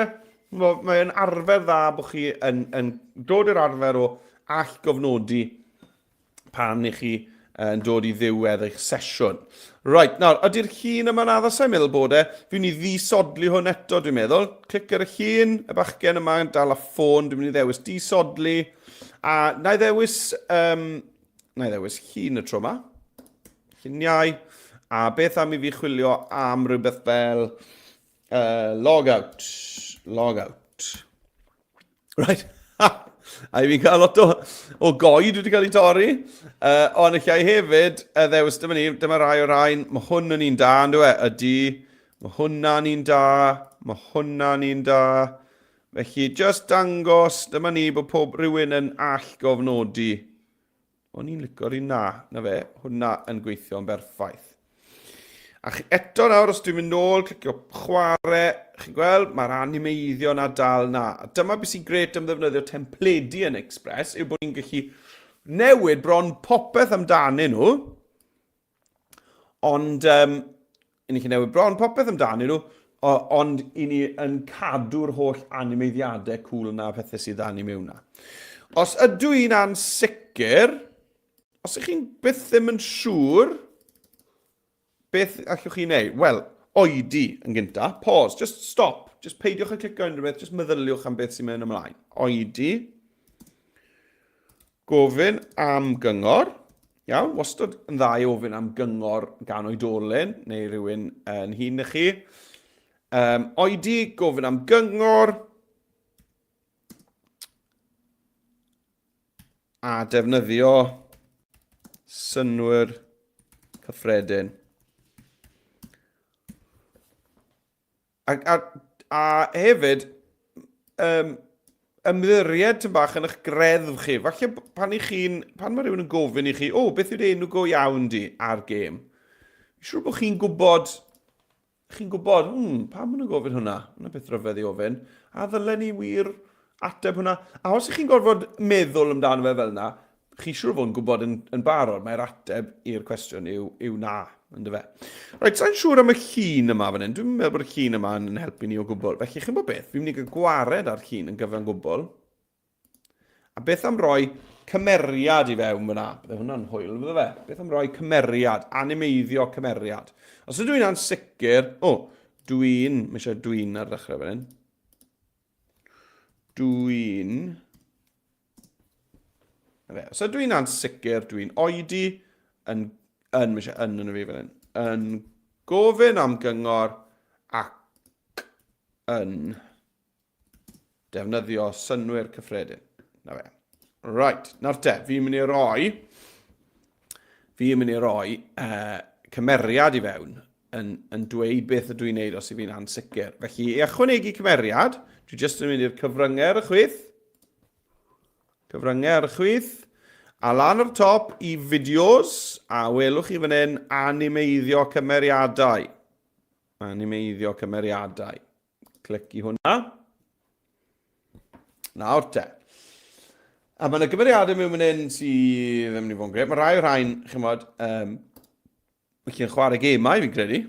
mae'n arfer dda bod chi yn, yn dod i'r arfer o allgofnodi pan i chi yn dod i ddiwedd eich sesiwn. Right, nawr, ydy'r llun yma'n addas? Sa'n meddwl bod e. Fi'n mynd i ddisodli hwn eto, dwi'n meddwl. Clic ar y llun, y bachgen yma yn dal y ffôn, dwi'n mynd i ddewis disodli. A na i ddewis, um, na i ddewis llun y tro yma. Lluniau. A beth am i fi chwilio am rhywbeth fel log out. Log out. Right. A i fi'n cael lot o, o goed wedi cael ei torri. Ond allai hefyd, ddewis, dyma ni, dyma rai o'r rhain. Mae hwn yn un da, yn dwi e? Ydy. Mae hwnna'n un da. Mae hwnna'n un da. Felly, just dangos, dyma ni bod pob rhywun yn all gofnodi. O'n i'n licio'r un na, na fe, hwnna yn gweithio'n berffaith. A chi eto nawr, os dwi'n mynd nôl, clicio chwarae, chi'n gweld, mae'r animeiddio na dal na. A dyma beth sy'n gret am ddefnyddio templedi yn Express, yw bod ni'n gallu newid bron popeth amdanyn nhw, Ond, um, i ni chi newid bron popeth amdanyn nhw, ond i ni yn cadw'r holl animeiddiadau cool yna, pethau sydd â ni mewn na. Os ydw i'n ansicr, os ydych chi'n byth ddim yn siŵr, beth allwch chi wneud? Wel, oedi yn gynta, pause, just stop, just peidiwch â clicio unrhyw beth, just meddyliwch am beth sy'n mynd ymlaen. Oedi. Gofyn am gyngor. Iawn, wastad yn dda i ofyn am gyngor gan oedolyn neu rhywun yn hŷn na chi. Um, oedi, gofyn am gyngor. A defnyddio synnwyr cyffredin. A, a, a hefyd, um, ymddiried tyn bach yn eich greddf chi. Falle pan i chi'n, pan mae rhywun yn gofyn i chi, o, beth yw'r enw go iawn di ar gêm? Fi'n siŵr bod chi'n gwybod, chi'n gwybod, hmm, pam maen nhw'n gofyn hwnna? Hwnna beth rhyfedd i ofyn. A ddylen ni wir ateb hwnna? A os ych chi'n gorfod meddwl amdano fe fel yna, chi siŵr o fod yn gwybod yn, yn barod, mae'r ateb i'r cwestiwn yw, yw na, ynddo fe. Reit, sa'n siŵr am y llun yma fan hyn. Dwi'n meddwl bod y llun yma yn helpu ni o gwbl. Felly, chi'n bod beth? Fi'n mynd i gael gwared ar llun yn gyfan gwbl. A beth am roi cymeriad i fewn fyna? Bydde hwnna'n hwyl, bydde fe? Beth am roi cymeriad, animeiddio cymeriad? Os ydw i'n ansicr... O, dwi'n... Mae eisiau dwi'n ar ddechrau fan hyn. Dwi'n... Fe. Os ydw i'n ansicr, dwi'n oedi yn... yn, mae eisiau yn yn y fi fan hyn. Yn gofyn am gyngor ac yn Defnyddio synnwyr cyffredin. Na fe. Right, nawr te, fi'n mynd i roi, fi'n mynd i roi uh, cymeriad i fewn yn, yn dweud beth ydw i'n neud os i fi'n ansicr. Felly, i ychwanegu cymeriad, dwi jyst yn mynd i'r cyfryngau ar y chwith. Cyfryngau ar y chwith. A lan ar top i fideos, a welwch chi fan hyn animeiddio cymeriadau. Animeiddio cymeriadau. Clic i hwnna. Nawr te. A mae yna gymeriadau mewn fan hyn sydd ddim yn mynd i fod yn gret. Mae rai o'r rhain, chymod, um, chi'n chwarae gemau, fi'n credu.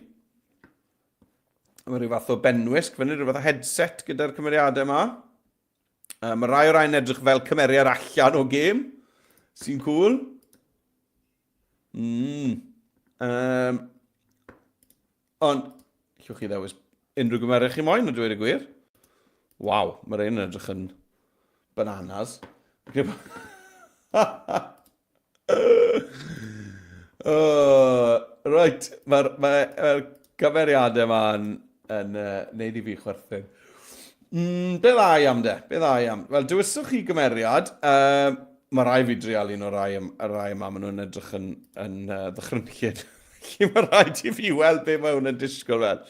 Mae rhyw fath o benwisg fan hyn, rhyw fath o headset gyda'r cymeriadau yma. Uh, mae rai o'r rhain edrych fel cymeriad allan o gêm, sy'n cool. Mm. Um, Ond, llwch chi ddewis unrhyw gymeriad chi moyn, a dweud y gwir. Waw, mae'r un yn edrych yn bananas. uh, right, mae'r mae, mae gymeriadau yma yn, yn uh, neud i fi chwerthin. Mm, be dda i am de? Be dda i am? Wel, dewiswch chi gymeriad. Uh, mae rai fi drial un o'r rai, y rai yma, maen nhw'n edrych yn, yn uh, ddychrynllyd. Felly mae rhaid i fi weld be mae hwn yn disgwyl fel.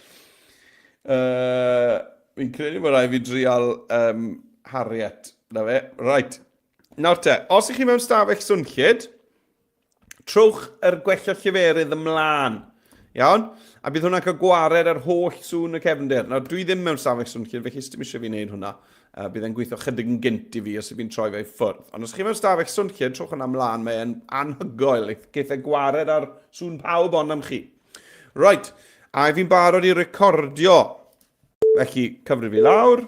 Uh, fi'n credu mae rhaid fi drial um, Harriet. Na fe. Right. Nawr te, os ych chi mewn stafell swnllyd, trowch yr gwella lleferydd ymlaen. Iawn? A bydd hwnna'n cael gwared ar holl sŵn y cefndir. Nawr, dwi ddim mewn stafell swnllyd, felly sdim eisiau fi wneud hwnna. Uh, bydd e'n gweithio chydig yn gynt i fi os yw'n troi fe i ffwrdd. Ond os chi mewn stafell swnllyd, trowch hwnna ymlaen, mae'n anhygoel. Geith e gwared ar sŵn pawb ond am chi. Right, a fi'n barod i recordio. Felly, cyfrif i lawr.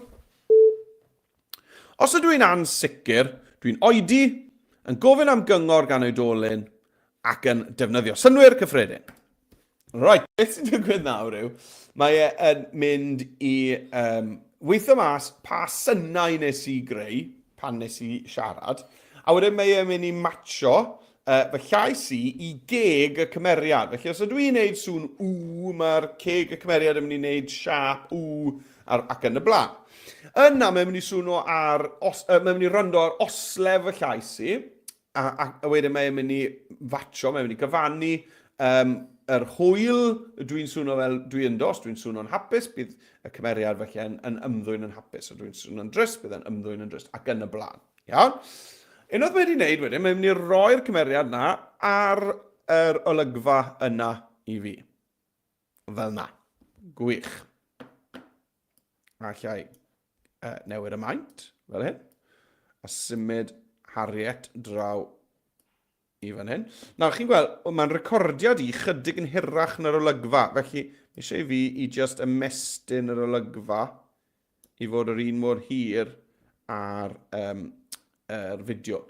Os ydw i'n ansicr, dwi'n oedi, yn gofyn am gyngor gan oedolyn ac yn defnyddio synnwyr cyffredin. Right, beth sy'n digwydd nawr yw, mae e yn mynd i um, weithio mas pa synau nes i greu pan nes i siarad, a wedyn mae e'n mynd i matcho uh, fy llais i i geg y cymeriad. Felly os ydw i'n neud sŵn w, mae'r ceg y cymeriad yn mynd i wneud siap w ar, ac yn y blaen. Yna mae'n mynd i sŵno ar, os, uh, mae'n mynd i rando ar oslef y llais i, A, a, a wedyn mae'n mynd i fatio, mae'n mynd i gyfannu um, yr hwyl dwi'n swno fel dwi ynddo, os dwi'n swno'n hapus, bydd y cymeriad felly yn, yn ymddwyn yn hapus, os dwi'n swno'n drist, bydd yn ymddwyn yn drist, ac yn y blaen. Iawn? Unwaith mae wedi wneud wedyn, mae'n mynd i roi'r cymeriad na ar yr olygfa yna i fi. Fel na. Gwych. Allai uh, newid y maint, fel hyn. A symud Harriet draw i fan hyn. Nawr, chi'n gweld, mae'n recordiad i chydig yn hirach na'r olygfa, felly mae eisiau i fi i just ymestyn yr olygfa i fod yr un mor hir ar um, yr fideo.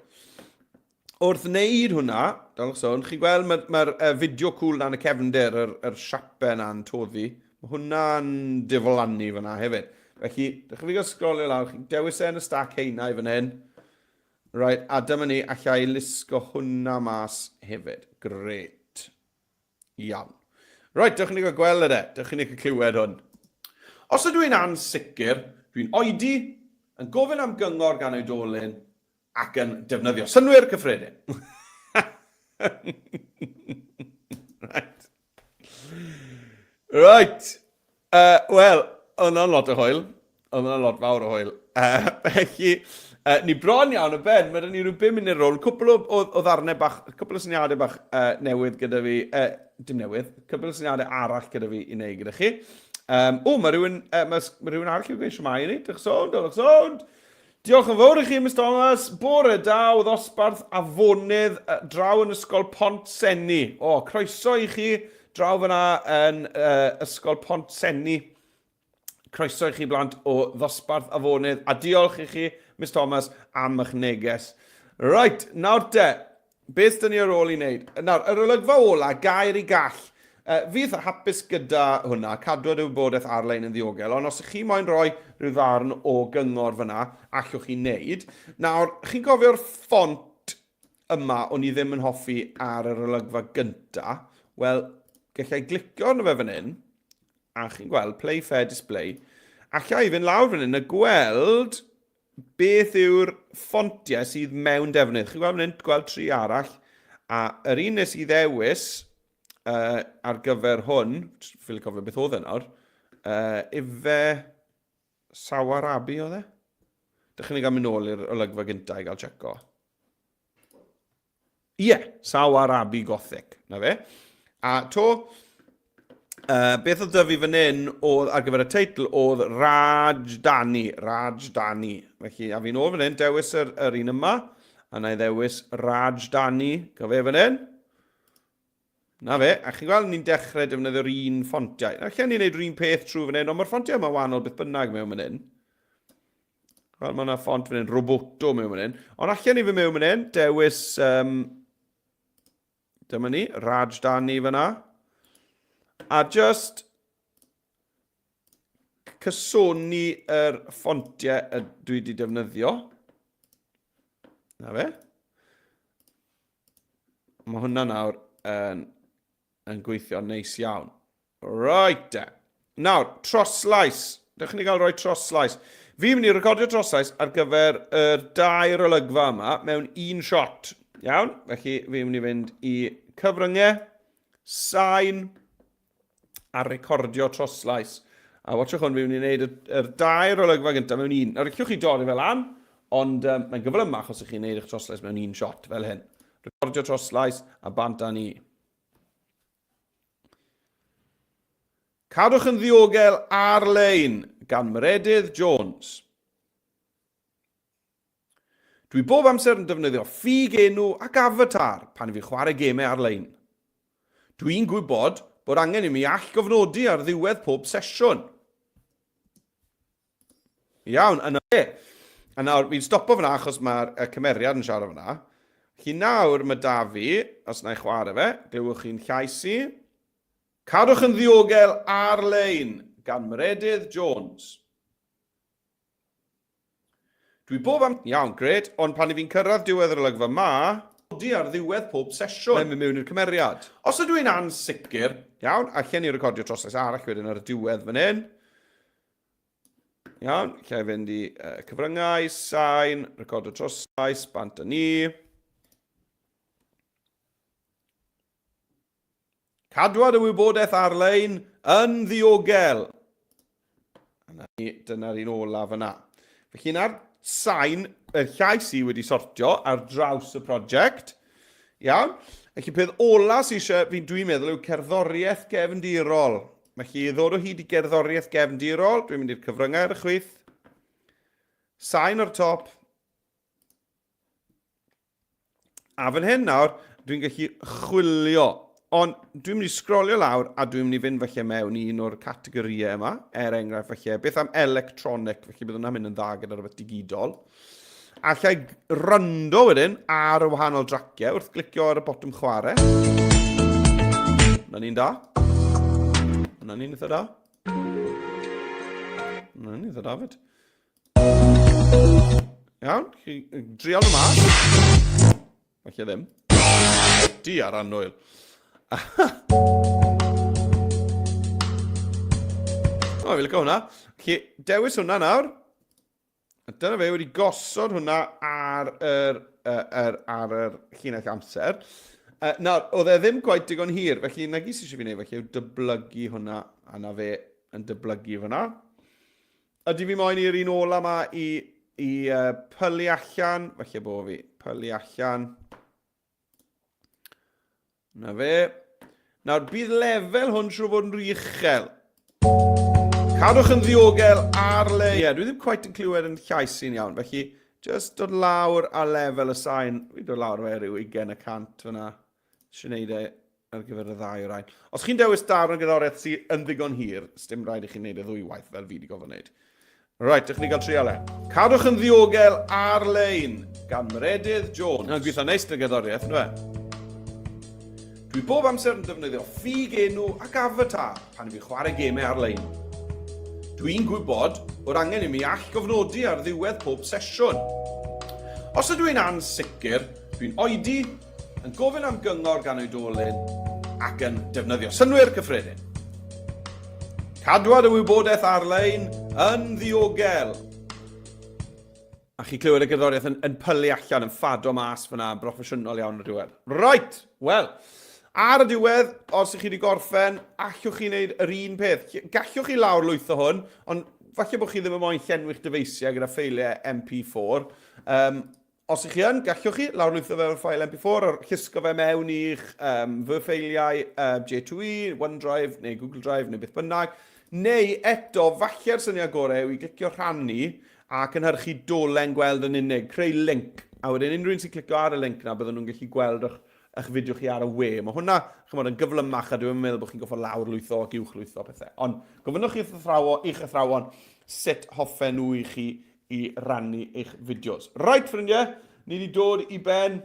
Wrth wneud hwnna, dalwch sôn, chi'n gweld mae'r mae, mae uh, fideo cool na'n y cefndir, yr, yr siape na'n toddi, mae hwnna'n diflannu fyna hefyd. Felly, dych chi gael sgrolio lawr, chi'n dewis e yn y stac heinau fan hyn. Right, a dyma ni, allai lusgo hwnna mas hefyd. Great. Iawn. Right, dewch i ni gael gweld e, dewch i ni gael clywed hwn. Os ydw i'n ansicr, dwi'n oedi, yn gofyn am gyngor gan oedolyn, ac yn defnyddio synnwyr cyffredin. right. Right. Uh, Wel, oedd hwnna'n lot o hwyl. Oedd hwnna'n lot fawr o hwyl. Uh, felly, uh, ni bron iawn o ben. Mae ni rhyw 5 munud ar ôl. Cwpl o, o, o ddarnau bach, cwpl o syniadau bach uh, newydd gyda fi. Uh, dim newydd, cwpl o syniadau arall gyda fi i wneud gyda chi. Um, o, mae rhywun, uh, mae, mae rhywun arall i'w gweud siwmai i ni. Diolch sownd, diolch sownd. Diolch yn fawr i chi, Miss Thomas. Bore da o ddosbarth afonydd draw yn Ysgol Pont Senni. O, croeso i chi draw fyna yn uh, Ysgol Pont Senni. Croeso i chi blant o ddosbarth afonydd a diolch i chi, Miss Thomas, am eich neges. Right, nawr te, Beth dyn ni ar ôl i wneud? Nawr, yr olygfa ola, gair i gall. Uh, fi eitha hapus gyda hwnna, cadw y wybodaeth ar-lein yn ddiogel, ond os ych chi moyn rhoi rhyw ddarn o gyngor fyna, allwch chi wneud. Nawr, chi'n cofio'r ffont yma o'n i ddim yn hoffi ar yr olygfa gynta? Wel, gallai glicio arno fe fan hyn, a chi'n gweld Play Fair Display. Allai i fynd lawr fan hyn a gweld beth yw'r ffontiau sydd mewn defnydd. Chi'n gweld fan hyn, gweld tri arall, a yr un nes i ddewis uh, ar gyfer hwn, ffili cofio beth oedd e nawr, uh, ife Sawarabi oedd e? Dych chi'n ei gael mynd nôl i'r olygfa gyntaf i gael checo. Ie, yeah, Sawarabi Gothic, na fe. A to, uh, beth oedd dyfu fan hyn oedd, ar gyfer y teitl oedd Rajdhani, Rajdhani. Felly, a fi'n ôl fan hyn, dewis yr, yr un yma, a na i ddewis Rajdhani, gyfe fan hyn. Na fe, a chi'n gweld ni'n dechrau defnyddio'r un ffontiau. Na, lle ni'n neud yr un peth trwy fan hyn, ond mae'r ffontiau yma wahanol beth bynnag mewn fan hyn. Wel, mae yna ffont fan hyn, Roboto mewn fan hyn. Ond allan ni fy mewn fan hyn, dewis, um, dyma ni, Rajdhani fyna. A just cysoni yr ffontiau y dwi wedi defnyddio. Na fe. Mae hwnna nawr yn, yn gweithio neis iawn. Right de. Nawr, troslais. Dewch ni gael rhoi troslais. Fi'n mynd i recordio troslais ar gyfer yr dair olygfa yma mewn un shot. Iawn? Felly fi'n mynd i fynd i cyfryngau, sain, a recordio troslais. A watchwch hwn, fi'n mynd i wneud yr, yr dair olygfa gyntaf mewn un. Nawr, allwch chi dorri fel lan, ond um, mae'n gyflymach os ych chi'n gwneud eich troslais mewn un shot fel hyn. Recordio troslais a bant â ni. Cadwch yn ddiogel ar-lein gan Meredydd Jones. Dwi bob amser yn defnyddio ffug enw ac avatar pan fi'n chwarae gemau ar-lein. Dwi'n gwybod bod angen i mi allgofnodi ar ddiwedd pob sesiwn. Iawn, yna fe. A nawr, fi'n stopo fyna achos mae'r cymeriad yn siarad fyna. Felly nawr mae da fi, os na i chwarae fe, glywch chi'n llais i. Cadwch yn ddiogel ar-lein gan Meredydd Jones. Dwi bob am... Iawn, gret, ond pan i fi'n cyrraedd diwedd yr olygfa ma... Nodi ar ddiwedd pob sesiwn. Mae'n mynd mewn i'r cymeriad. Os ydw i'n ansicr, iawn, allen ni recordio trosles arall wedyn ar y diwedd fan hyn. Iawn, lle i fynd i uh, cyfryngau, sain, recordo troslais, bant â ni. Cadwad y wybodaeth ar-lein yn ddiogel. Yna ni, dyna'r un olaf yna. Felly na'r sain, y llais i wedi sortio ar draws y prosiect. Iawn. Felly peth ola sy'n eisiau, fi'n dwi'n meddwl, yw cerddoriaeth gefndirol. Felly i ddod o hyd i gerddoriaeth gefndirol, dwi'n mynd i'r cyfryngau ar y chwith. Sain o'r top. A fan hyn nawr, dwi'n gallu chwilio. Ond dwi'n mynd i sgrolio lawr a dwi'n mynd i fynd falle mewn i un o'r categorïau yma. Er enghraifft falle, beth am electronic, felly bydd hwnna'n mynd yn dda gyda rhywbeth digidol. Alla i rando wedyn ar y wahanol draciau wrth glicio ar y botwm chwarae. Na ni'n da. Na ni'n eitha da. Na ni'n eitha da fyd. Iawn, chi drial nhw mas. Falle ddim. Di ar annwyl. O, fi'n licio hwnna. Felly, dewis hwnna nawr. A dyna fe wedi gosod hwnna ar yr, uh, er, ar yr llinell amser. Uh, nawr, oedd e ddim gwaith digon hir, felly na gyd sydd eisiau fi wneud felly yw dyblygu hwnna, a na fe yn dyblygu fyna. Ydy fi moyn i'r un ola ma i, i uh, pylu allan, felly bo fi, pylu allan. Na fe. Nawr, bydd lefel hwn siŵr fod yn rhy uchel. Cadwch yn ddiogel ar-lein. Ie, yeah, dwi ddim quite yn clywed yn llais i'n iawn, felly just dod lawr a lefel y sain. Fi dod lawr fe rhyw 20% fyna. Eisiau gwneud e ar gyfer y ddau o rai. Os chi'n dewis darn o gerddoriaeth sydd yn ddigon hir, sdim rhaid i chi wneud e ddwy waith fel fi wedi gofyn wneud. Right, dych ni gael trial e. Cadwch yn ddiogel ar-lein gan Meredydd Jones. Mae'n gweithio neis yn y gerddoriaeth, ynddo fe? Dwi bob amser yn defnyddio ffug enw ac avatar pan fi'n chwarae gemau ar-lein. Dwi'n gwybod bod angen i mi allgofnodi ar ddiwedd pob sesiwn. Os ydw i'n ansicr, dwi'n oedi yn gofyn am gyngor gan oedolyn ac yn defnyddio synnwyr cyffredin. Cadwad y wybodaeth ar-lein yn ddiogel. A chi clywed y gerddoriaeth yn, yn pylu allan, yn ffado mas fyna, yn broffesiynol iawn o'r diwedd. Right, wel, ar y diwedd, os ych chi wedi gorffen, allwch chi wneud yr un peth. Gallwch chi lawr lwytho hwn, ond falle bod chi ddim yn moyn llenwi'ch dyfeisiau gyda ffeiliau MP4. Um, Os ych chi yn, gallwch chi lawrlwytho fe fel ffael MP4 a llusgo fe mewn i'ch um, fy ffeiliau uh, J2E, OneDrive neu Google Drive neu beth bynnag. Neu eto, falle'r syniad gorau yw i glicio rhannu a cynhyrchu dolen gweld yn unig, creu link. A wedyn unrhyw un sy'n clicio ar y link na, bydden nhw'n gallu gweld eich, eich fideo chi ar y we. Mae hwnna, chymod, yn gyflymach a dwi'n meddwl bod chi'n goffa lawrlwytho ac uwchlwytho pethau. Ond gofynnwch i'ch athrawo, i'ch athrawon sut hoffen nhw i chi i rannu eich fideos. Reit, ffrindiau, ni wedi dod i ben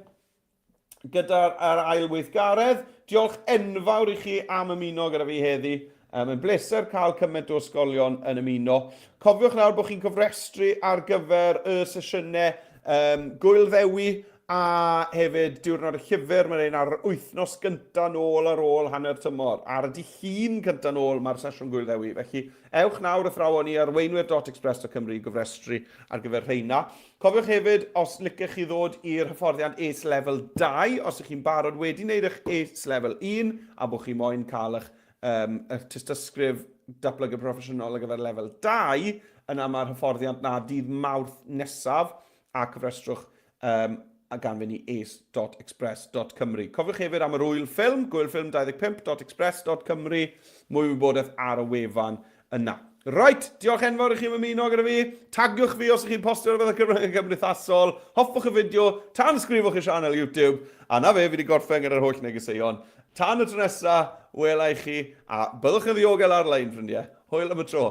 gyda'r ail weithgaredd. Diolch enfawr i chi am ymuno gyda fi heddi. Mae'n bleser cael cymaint o ysgolion yn ymuno. Cofiwch nawr bod chi'n cofrestru ar gyfer y sesiynau um, Gwyl Ddewi a hefyd diwrnod y llyfr. Mae'n ein ar yr wythnos gyntaf nôl ar ôl hanner tymor. Ar y dydd Llun cyntaf nôl mae'r sesiwn Gwyl Ddewi. Felly Ewch nawr athrawon i arweinwyr.express.cymru i gofrestru ar gyfer rheina. Cofiwch hefyd, os licech chi ddod i'r hyfforddiant ACE Level 2, os ych chi'n barod wedi wneud eich ACE Level 1 a bod chi moyn cael eich, um, eich tystysgrif datblygu proffesiynol ar gyfer Lefel 2, yna mae'r hyfforddiant na dydd Mawrth nesaf a cyfrestrwch um, a gan fynd i ace.express.cymru. Cofiwch hefyd am yr wyl ffilm, gwylffilm25.express.cymru, mwy o wybodaeth ar y wefan yna. Right, diolch enfawr i chi am ymuno gyda fi. Tagiwch fi os ydych chi'n postio rhywbeth ar cyfryngau cymdeithasol. Hoffwch y fideo, tanysgrifwch i sianel YouTube. A na fe, fi wedi gorffen gyda'r holl negeseuon. Tan y tro nesa, wela i chi, a byddwch yn ddiogel ar-lein, ffrindiau. Hwyl am y tro.